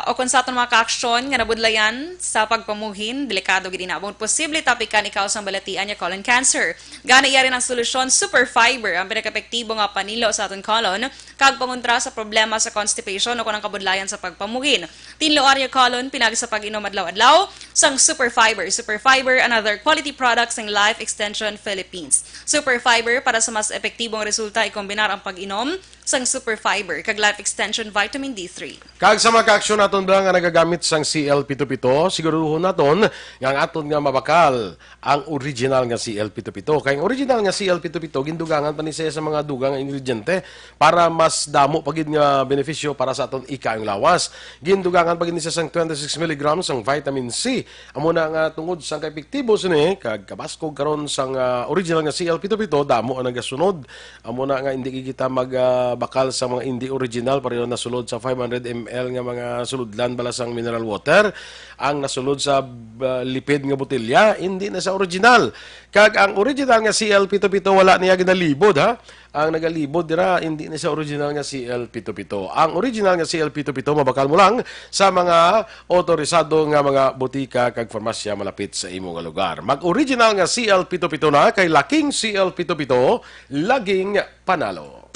o kung sa aton mga kaaksyon nga nabudlayan sa pagpamuhin, delikado gid ina. Posible tapikan ikaw sang balatian nga colon cancer. Gani, iya rin ang solusyon, Super Fiber, ang pinakaepektibo nga panilo sa aton colon, kag pangontra sa problema sa constipation o kon ang kabudlayan sa pagpamuhin. Tinluan ang colon pinagi sa pag-inom adlaw-adlaw sang Super Fiber. Super Fiber, another quality product sang Life Extension Philippines. Super Fiber, para sa mas epektibong resulta, ikombinar ang pag-inom sang Super Fiber kag Life Extension Vitamin D three. Kag sa mga kaaksyon naton ba nga nagagamit sang C L pito pito, siguraduhon naton nga ang aton nga mabakal ang original nga C L pito pito. Kay ang original nga C L pito pito, gindugangan pa ni siya sa mga dugang nga ingrediente para mas damo pa gid nga benepisyo para sa aton ikayong lawas. Gindugangan pa gid ni siya sang twenty-six milligrams ang vitamin C. Amo na nga tungod sang kaepektibo sini, kag kabaskog karon sang, ah, original nga C L pito pito, damo ang nagasunod. Amo na nga hindi gid kita mag, ah, bakal sa mga hindi original, pareho nasulod sa five hundred M L nga mga sulodlan bala sang mineral water. Ang nasulod sa, ah, lipid nga botelya, hindi na sa original. Kag ang original nga C L pito pito wala niya ginalibod, ha? Ang nagalibod dira, hindi ni sa original nga C L pito pito. Ang original nga C L pito pito mabakal mo lang sa mga otorisado nga mga botika kag farmasya malapit sa imo nga lugar. Mag-original nga C L pito pito na, kay laking C L pito pito, laging panalo.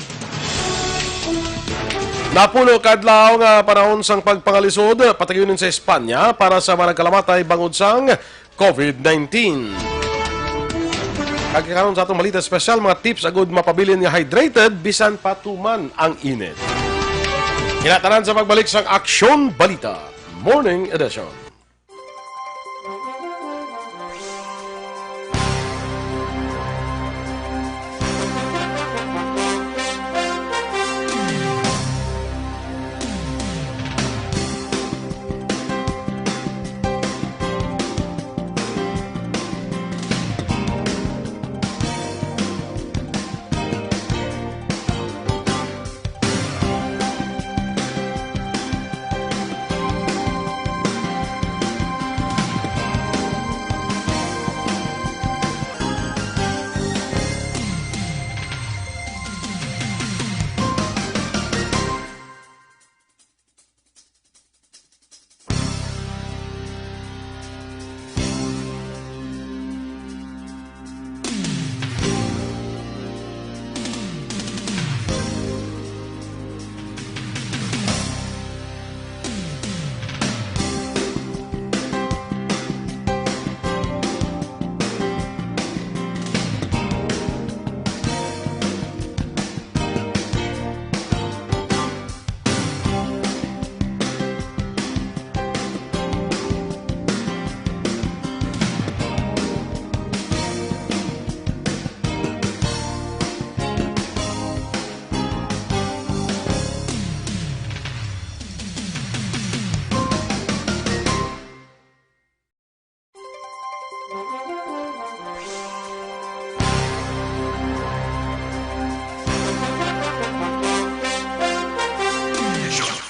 Napulo ka adlaw nga panahon sang pagpangalisod, pataguyunin sa Espanya para sa mga nagkalamatay bangod sang COVID nineteen. Kag karon sa atong balita espesyal, mga tips agud mapabilin nga hydrated bisan pa tuman ang init. Kinatanan sa pagbalik sang Aksyon Balita Morning Edition.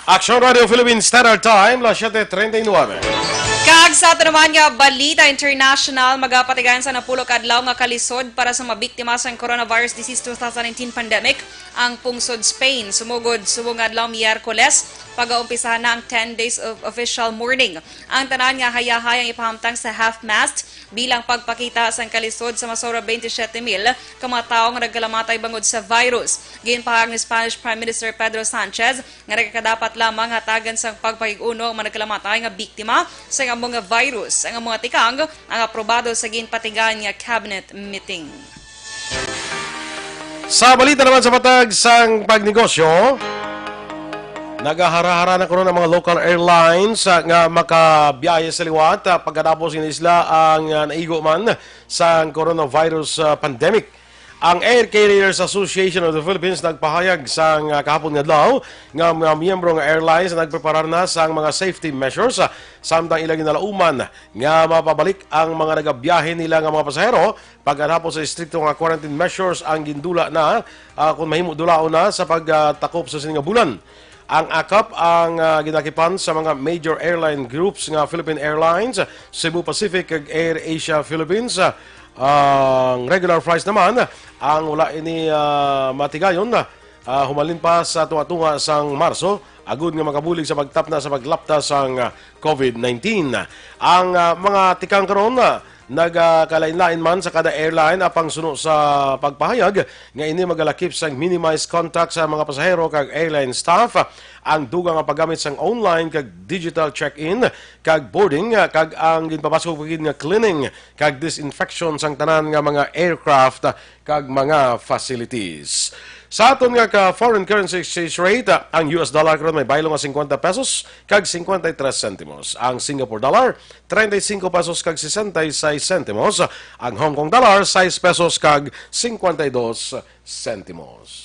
Action Radio Philippine Standard Time, las siete treinta y nueve. Kag Sa ato naman nga balita international, magapatigayon sa napulo ka adlaw nga kalisod para sa mga biktima sang coronavirus disease two thousand nineteen pandemic ang pungsod Spain. Sumugod subong nga adlaw, Miyerkules, pagaumpisahan na ang ten days of official mourning. Ang tanan nga hayahayang ipahamtang sa half-mast bilang pagpakita sang kalisod sa masobra twenty-seven mil ka mga tawo nga nagkalamatay bangod sa virus. Ginpahayag ni Spanish Prime Minister Pedro Sanchez nga nagakadapat lamang hatagan sang pagpakig-uno ang mga nagkalamatay nga biktima sang amo nga virus. Ang amo nga tikang ang aprobado sa ginpatigayon nga cabinet meeting. Sa balita naman sa matag sang pagnegosyo, nagaharahara na karon ang mga local airlines, ah, nga makabiyahe sa liwat, ah, pagkatapos nga isla ang, ah, naigo man sang coronavirus, ah, pandemic. Ang Air Carriers Association of the Philippines nagpahayag sang, ah, kahapon nga adlaw nga mga miyembro nga airlines nagpreparar na sang mga safety measures, ah, samtang ila ginalauman nga mapabalik ang mga nagabiyahe nila nga mga pasahero pagkatapos sa estrikto nga quarantine measures ang gindula na, ah, kung mahimo dulaon na sa pagtakop sa sini nga bulan. Ang akap ang, ah, ginakipan sa mga major airline groups nga Philippine Airlines, Cebu Pacific, kag Air Asia Philippines. Ah, ang regular flights naman ang wala ini, ah, matigayon, ah, humalin pa sa tunga-tunga sang Marso, agud nga makabulig sa pagtapna sa paglapta sang, ah, covid nineteen. Ang, ah, mga tikang karon, ah, nagakalain-lain man sa kada airline apang suno sa pagpahayag nga ini magalakip sang minimize contact sa mga pasahero kag airline staff, ang dugang nga paggamit sang online kag digital check-in kag boarding, ah, kag ang ginpabaskog pa gid nga cleaning kag disinfection sang tanan nga mga aircraft kag mga facilities. Sa aton nga ka foreign currency exchange rate, ah, ang U S dollar karon may baylo nga singkwenta pesos kag singkwenta y tres sentimos. Ang Singapore dollar, treinta y cinco pesos kag sesenta y seis sentimos. Ang Hong Kong dollar, sais pesos kag singkwenta y dos sentimos.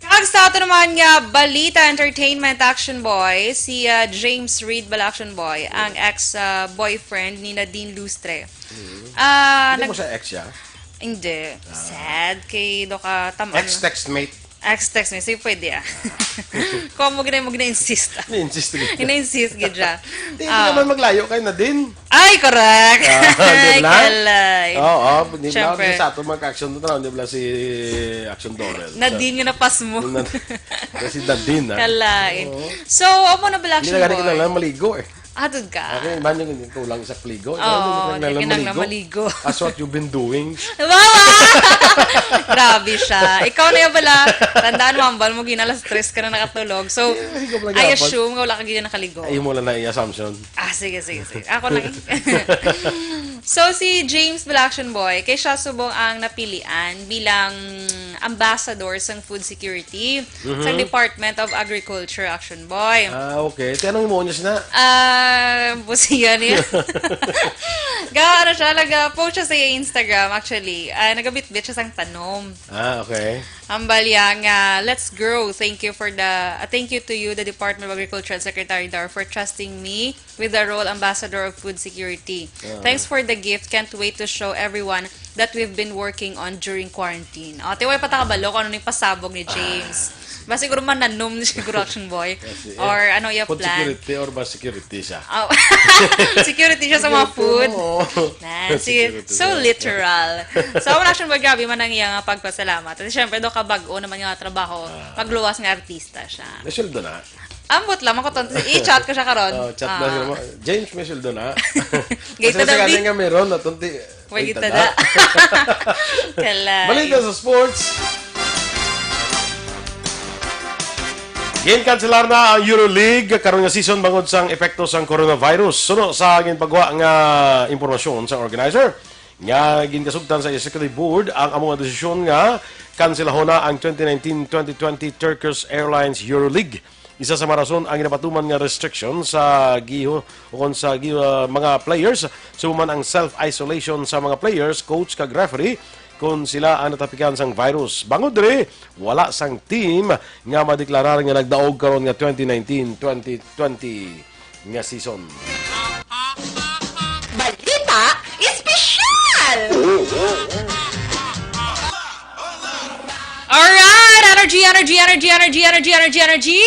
Kag sa ato naman nga balita, entertainment, Action Boy, si, ah, James Reid bala, Action Boy, ang ex, ah, boyfriend ni Nadine Lustre. Mm. Ah, Hindi mo nag- sa ex siya? Hindi. Ah. Sad kay do ka tam-, Ex-textmate. Ex-textmate, sige, pwede, ah. Kung mo gina-, mo gina-insist. Ni-insist gid. Ina-insist gid siya. Di, di Ah. naman maglayo kay Nadine. Ay, correct. Ah, di Ay, ba? Kalay. Oo, di ba? Siyempre. Di sa ato mag-action to, di ba si Action Donald? Nadine nga napas mo. Nad-, si Nadine, ah. Kalay. Oo. So, amo na bala, Hindi Action na gani Boy. Kinahanglan maligo, eh. Atod ka. Ako, man yung kulang sa pligo. Oo, Ano yung di kinahanglan kinahanglan maligo? Maligo. That's what you've been doing. Wow! Grabe siya. Ikaw na yan pala. Tandaan mo, ambal mo, gina alas tres ka na nakatulog. So, Hindi, hindi ko pala I gapon. assume nga wala ka gina nakaligo. Ay, mo lang na i-assumption. Ah, sige, sige, sige. Ako lang. So, si James Blackson Boy, kay siya subong ang napilian bilang ambassador sang food security Mhm. sa Department of Agriculture, Action Boy. Ah, okay. Ti anong imo niya sina? Ah, busiya niya. Ga, ano siya, nag-post siya sa Instagram, actually. Ah, nagabitbit siya sang tanom. Ah, okay. Ambal ya nga, "Let's grow. Thank you for the, ah, thank you to you, the Department of Agriculture and Secretary Dar, for trusting me with the role Ambassador of Food Security. Ah. Thanks for the gift. Can't wait to show everyone that we've been working on during quarantine." O, tiway pa ta kabalo kung ano ning pasabog ni James. Ah. Ba siguro mananom ni siguro, Action Boy? Yes, eh. Or ano iya Food plan? Security or ba security siya? Oh. Security siya sa mga Security food. mo. Na, sige. Security So mo. literal. So, ang Action Boy, grabe man ang iyang pagpasalamat. At syempre, do ka bag-o naman nga trabaho, Ah. magluwas nga artista siya. May sweldo na. Ambot lang, makuton. I-chat ko siya karon. Oh, chat na Ah. siya mo. James, may sweldo na. Gay Kasi ta, sa David. kanya nga meron, natunti. Wait, Ay, kita tada. da. Kalay. Balita sa sports. Ginkanselar na ang EuroLeague karon nga season bangod sang epekto sang coronavirus. Suno sa ginpagwa nga impormasyon sa organizer nga ginkasugtan sa executive board ang amo nga desisyon nga kanselahon na ang twenty nineteen twenty twenty Turkish Airlines EuroLeague. Isa sa mga rason ang ginapatuman nga restriction sa giho-, ukon sa gi-, ah, mga players, subong man ang self-isolation sa mga players, coach, kag referee, kon sila ang natapikan sang virus. Bangod diri, wala sang team nga madeklarar nga nagdaog karon nga twenty nineteen twenty twenty nga season. Balita Espesyal! Alright! Energy, energy, energy, energy, energy, energy, energy!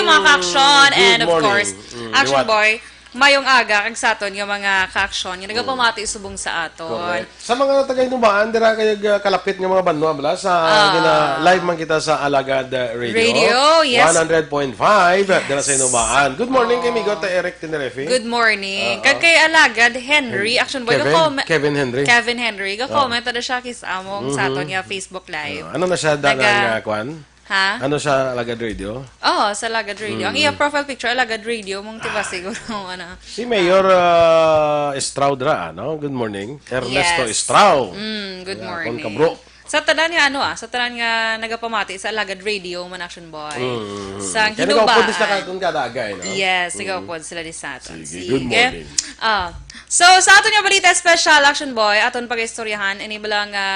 Mm. Mga ka-action, Good and of morning. course, Mm, Action liwat. Boy, Mayong aga kag sa aton nga mga ka-aksyon nga nagapamati subong sa aton. Correct. Sa mga taga-Hinobaan, dira kay, uh, kalapit nga mga banwa, bala, sa Ah. gina-, live man kita sa Alagad, uh, Radio. Radio, yes. One hundred point five, dira sa Yes. Hinobaan. Good morning kay Oh. Migo, ta Eric Tenerife. Good morning. Oo. Kag kay Alagad Henry, Hen-, action boy, Kevin, ga-comment Kevin Henry. Kevin Henry, ga-comment na siya kis among sa Mhm. aton nga Facebook Live. Oo. Ano na siya, da-, Naga- nga, kwan? Ha? Ano siya, Alagad Radio? Oo, sa Alagad Radio. Ang Mm. iya profile picture, Alagad Radio, mong tiba Ah. siguro, ano. Si Mayor, ah, Estrao dira, ano? Good morning. Ernesto Yes. Estrao. Mm, good Wala, morning. kon kabro. Sa tanan nga, ano, ah, sa tanan nga nagapamati sa Alagad Radio, man, Action Boy. Mm. Sa Kaya Hinobaan. nag-upod sila karon kada aga, eh, no? Yes, Mm. nag-upod sila di sa aton. Sige, Sige. good morning. Ah, so, sa aton nga balita special, Action Boy, aton pag-istoryahan, ini bala nga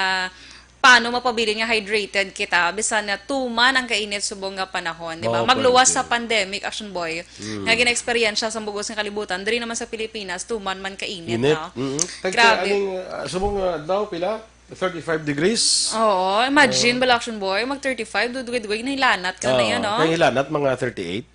paano mapabilin nga hydrated kita bisan na tuman ang kainit subong nga panahon, di ba? Oh, Magluwas sa pwede. pandemic, Action Boy, Mm. nga gina-eksperyensya sa bug-os nga kalibutan, diri naman sa Pilipinas, tuman man kainit, Init. no? Mm-mm. Tag-, Grabe. aning, ah, subong nga adlaw, pila? Thirty-five degrees. Oo, imagine, Oo. bala, Action Boy, mag thirty-five, dugay-dugay, nahilanat ka na Oo, yan, no? kay hilanat, mga thirty-eight.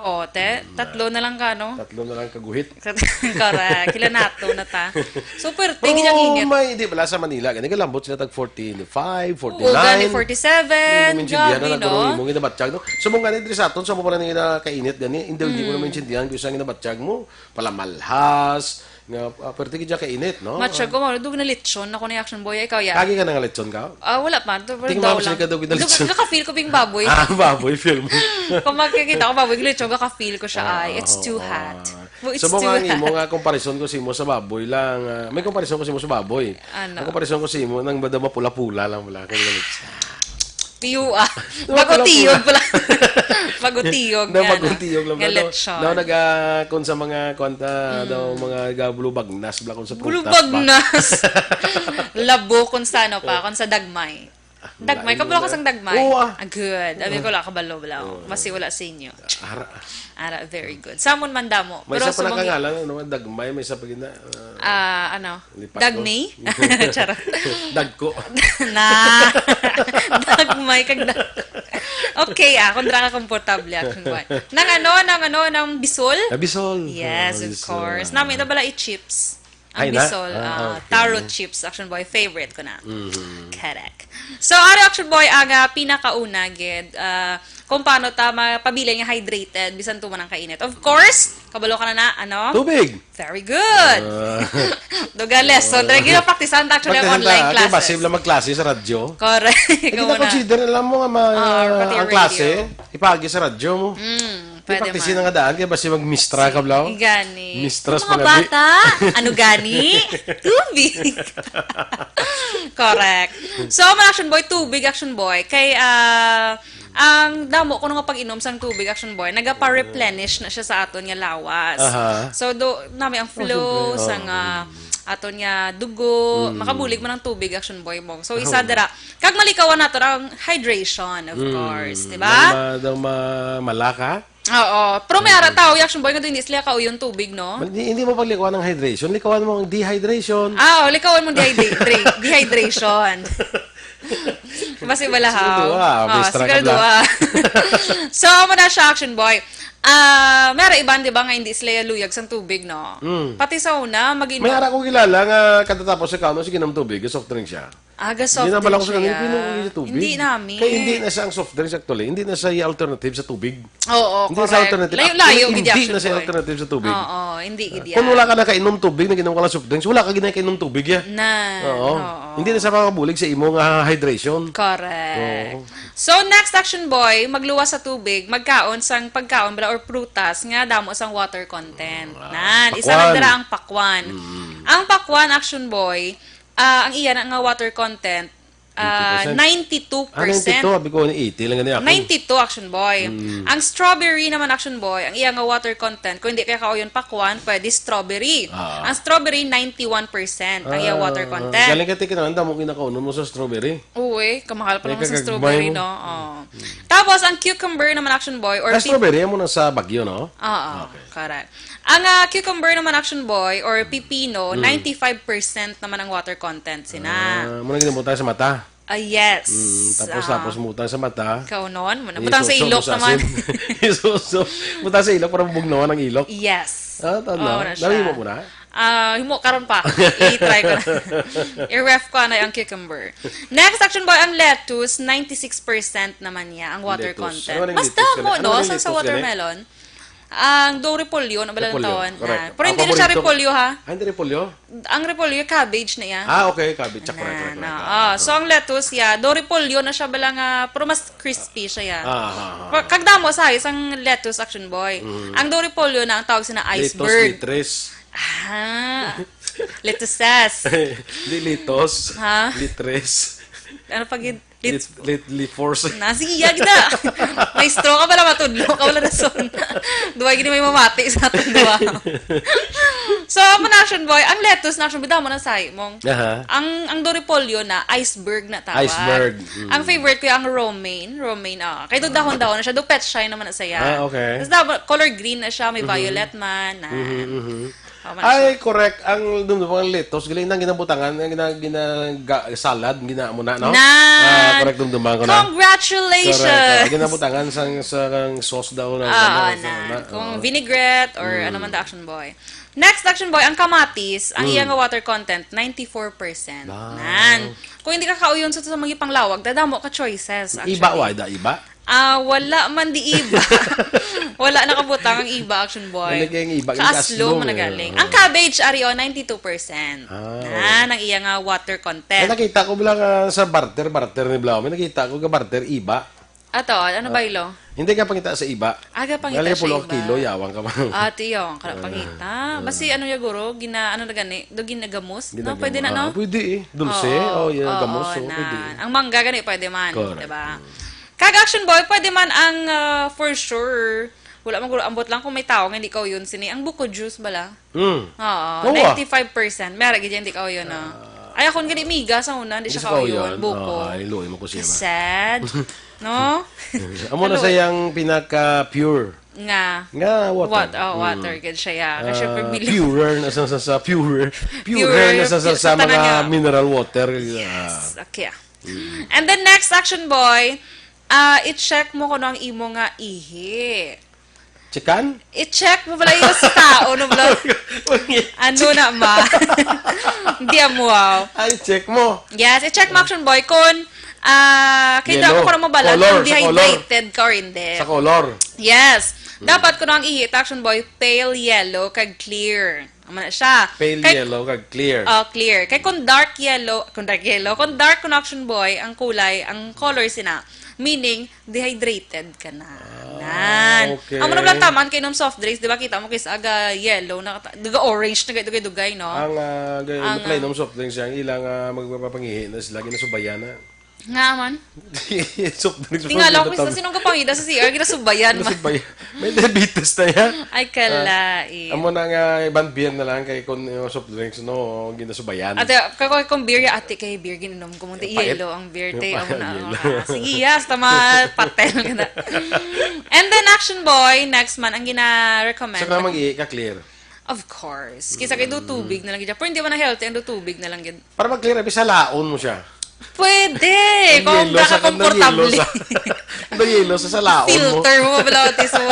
Oo, te. Mm, Tatlo na lang ka, no? Tatlo na lang kaguhit. Correct. Kila nato na ta. Super, Pero tigil ang init. may, di bala sa Manila, gani kalambot sila tag forty-five, Oo, gani forty-nine. forty-seven. Hindi mo maintindihan Grabe, na no? nagkaroon mo ginabatyag, no? So, mong gani, diri sa aton, sa mo pala nila kainit, gani, hindi, hindi mo Mm. na maintindihan kung saan ginabatyag mo. Palamalhas, nga, ah, pero tigil dyan kainit, no? Matsyag ko, mao, dug na lechon ako ni Action Boy. Ikaw, ya? Lagi ka na nga lechon ka? Ah, wala pa. Ito, Tingnan daw mo, lang. sila ka daw Dug, ginalechon. Nakafeel ko bing baboy. Ah, baboy, feel mo. Kung makikita ko baboy, lechon, nakafeel ko siya. Ah, Ay, it's oo, too oo. hot. Well, it's So, too mga hot. imo nga, comparison ko sa imo sa baboy lang. Ah, may comparison ko sa imo sa baboy. Ano? Ang comparison ko sa imo, nang daw mapula-pula lang wala kang lechon. Piyo, ah. Wala Bagutiyog pala. pala. Bagutiyog Na nga, no? bagutiyog lang Nga pala, no? lechon. Na naga-, kung sa mga, kwan ta, Mm. daw, mga ga-, bulubagnas, bala, kung sa prutas pa. Bulubagnas. Labo kung sa ano pa, Oh. kung sa dagmay. Ah, Dagmay, lain kabalo mo ka na. sang dagmay? Oo, ah. Ah, good. Abi ko, Ah. wala kabalo, bala. Oo. Basi wala sa inyo. Ara. Ara, very good. Samon man damo. May Pero isa pa subong nakangalan, ano, dagmay, may isa pa gina-, ah, Ah, ano? Lipat Dagni? ko. Charot. Dagko. Na. Dagmay kag dag-, okay, ah, kung dira ka komportable, Action Boy. Nang ano, nang ano, nang bisol? Ah, bisol. Yes, Ah, of bisol. course. Nami na bala i-chips. Ang Ay, na? bisol, Ah, ah, okay. taro chips, Action Boy, favorite ko na. Mhm. Correct. So, ari, Action Boy, ang, ah, pinakauna gid, ah, kung paano ta mapabilin nga hydrated bisan tuman ang kainit. Of course, kabalo ka na na, ano? Tubig. Very good. Ah. Duga lesson. Talaga ginapraktisan ta actually ang Praktisan online ta. Kaya classes. basi lang magklase sa radyo. Correct. Hindi Ikaw na na. consider, alam mo nga ma-, Ah, pati ang klase, radio. ipaagi sa radyo mo. Mm, pwede Ipaktisi man. na nga daan, kaya basi magmistra ka, balaw. Igani. Mistras Ang mga pagabi. bata, ano gani? Tubig. Correct. So, mga Action Boy, tubig, Action Boy. Kay, ah, ang damo ko nga pag-inom sang tubig, Action Boy, nagapa-replenish na siya sa aton nga lawas. Aha. So, do, nami ang Oh, flow siyempre. sang, Oh. ah, aton nga dugo, Mm. makabulig man ang tubig, Action Boy mo. So, isa Oh. dira. Kag malikawan nato ang hydration, of Mm. course, di ba? Daw ma-, daw ma-, malaka? Oo. Pero may ara Mm. tao, Action Boy, nga hindi sila kauyon tubig, no? Hindi, hindi mo paglikawan ang hydration. Likawan mo ang dehydration. Ah, oh, likawan mo ang dehydra-, dre-, dehydration. Basi wala, ha? Siguro duha, Oh, may extra siguro ka lang. duha. So, amo na siya, Action Boy. Ah, may ara iban, di ba, nga hindi sila luyag sang tubig, no? Mm. Pati sa una, mag-inom. May ara ko kilala nga katatapos sa kaon, sige, inom tubig, soft drink siya. Ah, ga-soft Hindi na pala drink ko sa kanila, siya. "Pinuno ko sa tubig." Hindi namin. Kaya hindi na siya ang soft drinks, actually. Hindi na siya yung alternative sa tubig. Oo, Hindi na siya correct. alternative. Layo-layo, Actually, gid hindi siya, na siya Action Boy. alternative sa tubig. Oo, hindi gid Kung yan. wala ka nakainom tubig, nag-inom ka lang soft drinks, wala ka ginakainom tubig, ya. Na, Oo. oo. Hindi na siya makabulig sa imo nga hydration. Correct. Oo. So, next, Action Boy, magluwas sa tubig, magkaon sang pagkaon bala or prutas nga damo sang water content. Ah, Nan, isa pakwan. lang dira ang pakwan. Mm. Ang pakwan, Action Boy, ah, ang iya na nga water content, ah, Eighty percent? ninety-two percent. Ah, ninety-two, abi ko, eighty lang gani ako. Ninety-two, Action Boy. Mm. Ang strawberry naman, Action Boy, ang iya nga water content, kung hindi kaya kauyon pakwan, pwede strawberry. Ah. Ang strawberry, ninety-one percent ang iya Ah, water content. galing ka, tikinan, damo kinakaunon mo sa strawberry. Uy, kamahal pa May lang sa kagagmay strawberry, mo. no? Oh. Mm. Tapos, ang cucumber naman, Action Boy, or Ah, pip- strawberry, amo na sa Baguio, no? Oo, Okay. correct. Ang, ah, cucumber naman, Action Boy, or pipino, Mm. ninety-five percent naman ang water content sina. Ah, muna ginabutang sa mata. Ah, yes. Mm, tapos, Ah. tapos mutang sa mata. Kaunon, muna. Butang sa Isuso ilok mo sa naman. asin. Isuso. Butang sa ilok para mabugnawan ang ilok. Yes. Ah, tama. Oo, na siya. Nahimo mo na? Ah, himo karon pa. I-try ko na. I-ref ko na ang cucumber. Next, Action Boy, ang lettuce, ninety-six percent naman niya ang water Lettuce. Content. Ano ning Mas lettuce damo, gani? Ano no? ning Sa, sa lettuce gani? Watermelon. Ang do repolyo, na bala ng Repolyo, tawon. Correct. Na. Pero Ang hindi na siya paborito repolyo, ha? Ah, hindi repolyo? Ang repolyo, cabbage na iya. Ah, okay, cabbage. Ah, correct, correct, Na, correct. na. Ah, Ah, so, ah. ang lettuce, ya, do repolyo na siya bala nga, pero mas crispy siya, ya. Ah, ah, ah, Pa- ah. Kag damo sa isang lettuce, Action Boy. Mm. Ang do repolyo na ang tawag sina Lettuce, iceberg. Litres. Ah, lettuces. Di litos. Ha? Litres. Ano pa gid? Lit- Lit-, lit-, liforce. Na, sige, yag na. May straw ka pala, matudlo ka pala na son. Duwa gini may mamati sa atong duwa. So, ang Action Boy, ang lettuce na Action Boy, damo na sa mong. Aha. Ang, ang do repolyo na, iceberg na tawag. Iceberg. Mm. Ang favorite ko yung ang romaine. Romaine, ah. Kaya do dahon-dahon na siya. Do pet shy naman na saya. Ah, okay. Tapos dapat color green na siya. May Mhm. violet man. Na. Mhm, mhm. Oh, man Ay, siya. correct. Ang dumdumang lettuce, galing nang ginabutangan, ang gina-, gina-, ga-, salad, gina-, mo na, no? Nan! Ah, correct, dumduman ko na. Congratulations! Correct. Ah, ginabutangan sang, sa, sang sauce daw na, Ah, ano, ah, sa, nan. na, Kung oo. vinaigrette or Mm. ano man the Action Boy. Next, Action Boy, ang kamatis, ang Mm. iya nga water content, ninety-four percent. Wow. Nan. Kung hindi ka kauyon sa, sa mga panglawag, dadamo ka choices, Iba, actually. wa, da, iba? Ah, wala man di iba. Wala nakabutang ang iba, Action Boy. Wala kay ang iba, Kaaslo kaaslo man eh. nagaling. Ang cabbage, ari, oh, ninety-two percent. Ah, Na, oh. nang iya nga water content. May nakita ko lang, ah, sa barter, barter ni Blau. May nakita ko ka barter, iba. Ato, ano Ah, ba ilo? hindi ka pangita sa iba. Aga pangita Galing siya pulo ka iba. kilo, yawang ka man. Ah, tiyo, ang kala Ah. pangita. Ah. Basi ano ya, guro? Gina-, ano na gani? Do ginagamos? No, Ginagamos. pwede na, Ah, no? pwede eh. Dulce, Oo, oh, yeah, oo, gamos, oh, na. pwede. Ang mangga gani, pwede man, Correct. diba? Mm. Kag Action Boy, pwede man ang, ah, for sure. Wala man guro, ambot lang kung may tao nga hindi kauyon sini. Ang buko juice bala? Mm. Oo, Oo, ah. ninety-five percent. May ara gid yan, hindi kauyon, no? Ah. Ay, akon gani miga sa una, hindi Hindi siya sa kauyon. kauyon. Buko. Ah, ay, luoy mo ko siya, ba? Sad. No? Amo na Ano? sa yang pinaka-pure. Nga. Nga water. Wat-, oh, Mm. water gid siya, ya. Kasi Ah, pag mili- purer na sa, sa, sa pure. Purer Purer, na sa, sa, pu-, sa sa tanan mga nga. mineral water. Yes. Ah. Okay. Mm. And then next, Action Boy, ah, i-check mo kung ano ang imo nga ihi. Chikan? I-check mo pala yung sa tao, no, bro? Ano na, ma? Hindi, ah, wow. Ay, check mo. Yes, i-check mo, Action Boy, kung, ah, kita Yellow. mo kung ano mo bala, Color, kung sa color. dehydrated ka or hindi. Sa color. Yes. Mm. Dapat kung ang ihi, Action Boy, pale yellow kag clear. Amo na siya. Pale Kay yellow kag clear. Oh, clear. Kay kung dark yellow, kung dark yellow, kung dark kung Action Boy, ang kulay, ang color sina, meaning, dehydrated ka na. Ah, Nan. okay. Amo na lang taman kay inom soft drinks, di ba? Kita mo kay sa aga yellow na, daga orange na kay dugay-dugay, no? Ang, ah, gay-, Ang, pala ah, inom soft drinks, ang ilang, ah, magpapangihi na sila, ginasubayan na. Nga man. Soft drinks, Tingala soft ko drinks sa na sinong kapangida sa C R, ginasubayan man. Ginasubayan. May diabetes na yan. Ay, Ah, kalain. amo na nga, ibang beer na lang kay kung, uh, soft drinks, no, ginasubayan. Ate, kako kung beer, ya, ate, kay beer, gininom ko mo, Yung pait. yellow ang beer, Yung te, pait, amo na, yellow. amo na. Sige, yes, tama, patel ka na. And then, Action Boy, next man, ang gina-recommend. Sa ka mag-ihi ka, clear. Of course. Kisa kay do Mm. tubig na lang gid. Pero hindi man na healthy, ang do tubig na lang gid. Para mag-clear, abi, salaon mo siya. Pwede, Ang kung yelo sa, ang nakakomportable. yelo sa, ang yelo sa salaon mo. Filter mo, bala, tis mo.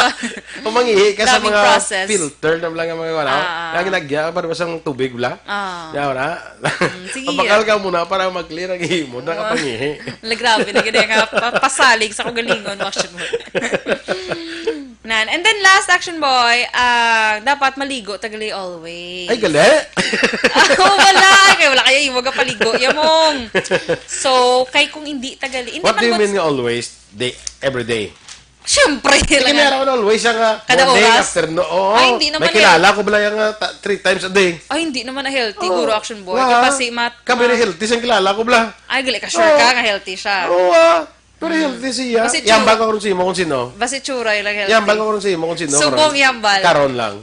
Kung mangihi ka sa Daming mga process. filter na lang ang mga wala. Ah, ah. Ang ginagya, para sa tubig, bala. Ah. Yan, wala. Mm, sige, Mabakal ah. ka muna para mag-clear ang ihi mo, Ah. nakapangihi. Ala, grabe na gid nga pa-, pasalig sa kagalingon, Action Boy. Nan. And then last, Action Boy, ah, dapat maligo tagali always. Ay, gali? Ah, wala. Kay wala kaya imo gapaligo, yamong. So, kay kung hindi tagali, hindi What man do you mo mean nga always? Day, every day? Siyempre, Sige, lang. meron always ang, ah, Kada morning, oras? afternoon. Oo. Ay, hindi naman May kilala healthy. ko bala yung, ah, ta-, three times a day. Ay, hindi naman na healthy, Oo. Guro Action Boy. Wala. Kay pasi mat-, Kami na ma- healthy, siyang kilala ko bala. Ay, gali ka, sure Oo. ka nga healthy siya? Oo, ah. Pero Mm. healthy siya. Basi Yambal tsura. ko rin sa imo kung sino. Basi tsura lang healthy. Yambal ko rin sa imo kung sino. Subong Karon. yambal. Karon lang.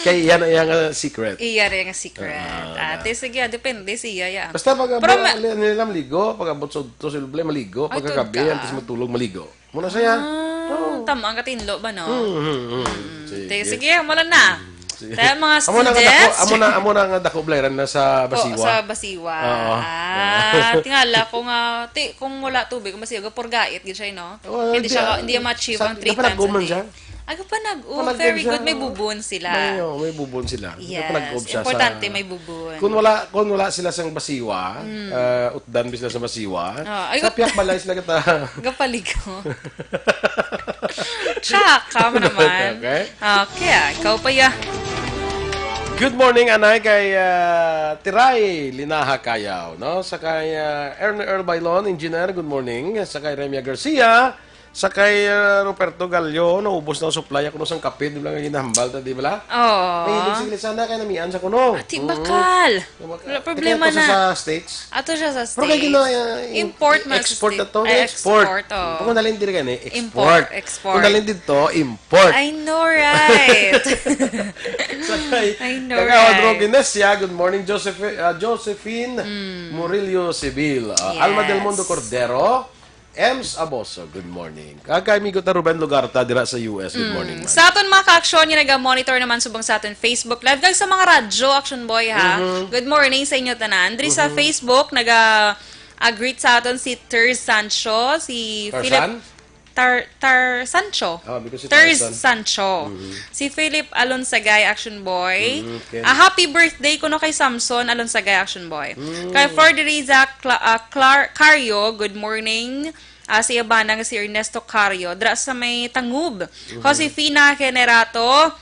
Kay yan ang iyang, ah, secret. Iya rin ang secret. Ah, Ate, na. sige, ah, depende siya, ya. Basta pag Pero abot, ma- ali-, nila maligo, pag abot sa udto sa ulay, maligo, Ay, pagkagabi, tulog ka. antes matulog, maligo. Muna siya. Ah, Oo. tama ang katinlo ba, no? Hmm, hmm, hmm. Mm. Sige. Te, sige, wala na. Hmm, sige. Te, mga Amo na nga dako, students. amo na, amo na nga dako, Blayran, na sa Oo, Basiwa. sa Basiwa. Oo. Ah, tingala ko nga, ti, kung wala tubig, mas iyaga, purgait, gid siya, no? Oo, Hindi hindi, siya, ah, hindi ma-achieve sa, ang three times a napalaguman day. siya. Aga pa nag-, oh, Panag-, very siya, good. May oh. Bubon sila. May, oh, may bubon sila. Yes. Panag-, siya sa, importante may bubon. Kung wala, kung wala sila sang basiwa, Mm. ah, utdan bi sila sa basiwa, Ah, ay, sa ut- piyak balay sila kita. Gapaligo. Tsaka mo naman. Okay. Okay, ah, ikaw pa ya. Good morning, anay, kay, ah, Tiray Linaha Kayaw, no? Sa kay, ah, Ernie Earl Bailon, engineer, good morning. Sa kay Remia Garcia, sa kay, ah, Roberto Gallo, naubos na ang supply ako no sang kape, di ba nga ginahambal ta, di ba? Oo. May hilig sila sana kay namian sa kuno. Ati Mm. bakal. Wala problema Ito na. Sa States. Ato siya sa States. Pero kay gina-, uh, im-, Import mas export ti-, na to, ay, export. Export, oh. Kung nalin diri gani, Import, export. Export. Kung nalin dito, import. I know, right? Sa kay I know, Kagawad right? Rocky Nesia, good morning. Joseph-, uh, Josephine Mm. Murillo Civil. Uh, Alma Del Mundo Yes. Cordero, Ems Aboso, good morning. Kag kay amigo ta Ruben Lugarta dira sa U S, good Mm. morning, man. Sa aton mga ka-aksyon nga naga-monitor naman subong sa aton Facebook Live, kag sa mga radyo, Action Boy, ha? Mhm. Good morning sa inyo tanan. Diri sa Mhm. Facebook, naga, ah, greet sa aton si Ter Sancho, si Philip Tarzan? Tar-, Tar Sancho. Ah, because si Ter Tarzan. Sancho. Mhm. Si Philip Alonsagay, Action Boy. Mhm, okay. Ah, happy birthday kuno kay Samson Alonsagay, Action Boy. Mm. Kay Flor Deriza Cla-, ah, Clar-, Cario, good morning. Ah, sa iya bana nga si Ernesto Cario, dira sa may Tangub. Mhm. Josefina Generato,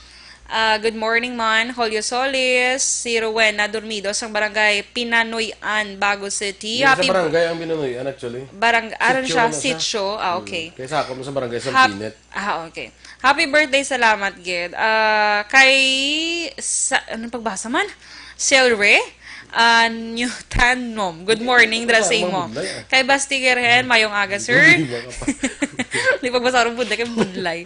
ah, good morning man. Julio Solis, si Rowena Dormido, sang barangay Pinanuy-an, Bago City. Di sa Happy barangay ang Pinanuy-an, actually. Barang-, aron Sitio siya, na siya. Sitio. Ah, Mm. okay. Kaya sa ako, sa barangay Hap-, Sampinet. Ah, okay. Happy birthday, salamat, gid. Ah, kay, sa, anong pagbasa man? Selre? Ah, Newtanom. Good morning, dira sa Wala, imo. Mabudlay, ah. Kay Basti Gerhen, mayong aga, sir. Hindi ba ka pa? Di pagbasa ko ng budlay, kay budlay.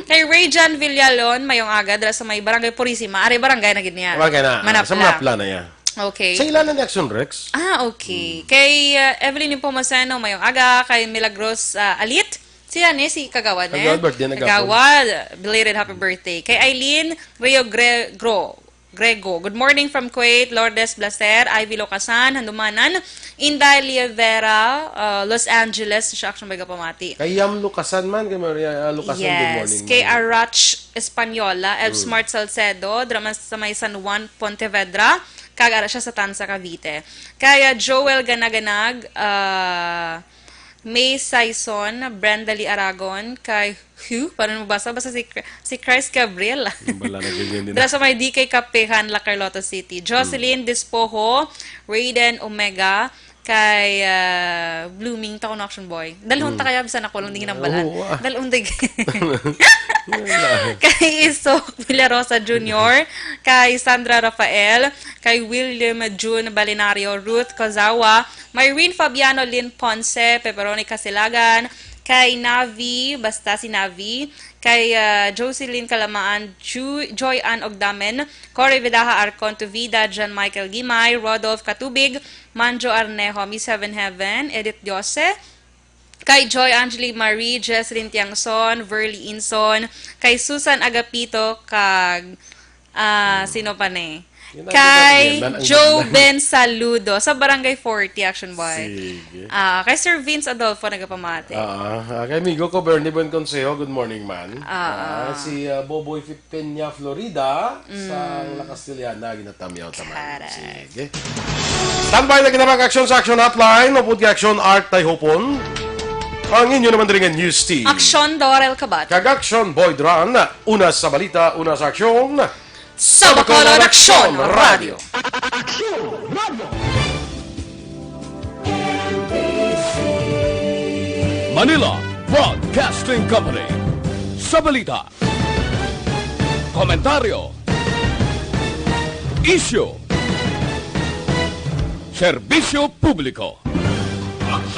Kay Rayjan Villalon, mayong aga, dira sa may Barangay Purisima. Ari, barangay na gid niya. Barangay na. Manapla. Sa Manapla na niya. Okay. Sa ilanan ni Action Rex. Ah, okay. Hmm. Kay, uh, Evelyn Nepomuceno, mayong aga. Kay Milagros, uh, Alit. Sila ni, si Kagawad, eh. Kagawad, birthday na gapon. Kagawad, belated happy birthday. Kay Eileen Rio Gre-, Gro-, Grego, good morning from Kuwait. Lourdes Blaser, Ivy Locasan, Handumanan, Inday Lievera, uh, Los Angeles, siya actually may kapamati. Kay Yam Lucasan man, kay Maria, uh, Lucasan, good Yes, morning, kay ma'am. Arach Española, Ev Mm. Smart Salcedo, drama sa may San Juan, Pontevedra, kag ara siya sa Tanza, Cavite. Kay, uh, Joel Ganaganag, uh, May Saison, Brenda Lee Aragon, kay Hugh, paano mo basa? Basta si Chr-, si Christ Gabriel. Wala na, ganyan din. Dira sa may D K Kapehan, La Carlota City. Jocelyn Hmm. Despojo, Raiden Omega, kay, ah, Blooming, ta ko na Action Boy. Dalhon ta Hmm. kaya, bisan ako lang, di ginambalan. Oo, ah. Dalhon, di. Yun lang. Kay Isok Villarosa Junior, kay Sandra Rafael, kay William June Balinario, Ruth Kozawa, Myrene Fabiano, Lynn Ponce, Pepperoni Casilagan, kay Navi, basta si Navi, kay, ah, Jocelyn Calamaan, Ju-, Joy Ann Ogdamen, Cory Vidaja, Arcon Tuvida, John Michael Gimay, Rodolph Katubig, Manjo Arnejo, Miss Heaven Heaven, Edith Diose, kay Joy Angeli Marie, Jesselyn Tiangson, Verly Inson, kay Susan Agapito, kag Ah, sino pa ni? Yun ang Kay ginaganyan, ang Joe ginaganyan. Ben Saludo sa Barangay forty, Action Boy. Sige. Ah, kay Sir Vince Adolfo nagapamati. Ah, ah, kay amigo ko, Bernie Buen Consejo, good morning, man. Ah, Ah, ah. si, ah, Boboy Fi-, Peña Florida, Mm. sa La Castellana, ginatamyaw taman. Correct. Sige. Standby na kita mag-aksyon sa Action Hotline, upod kay Action Art Tayhopon. Ang inyo naman rin nga news team. Action Dorel Kabat. Kag Action Boy Dran, una sa balita, una sa aksyon. Sa Bacolod Aksyon Radio. Aksyon Radio. Manila Broadcasting Company. Sa balita, komentaryo, isyu, serbisyo publiko.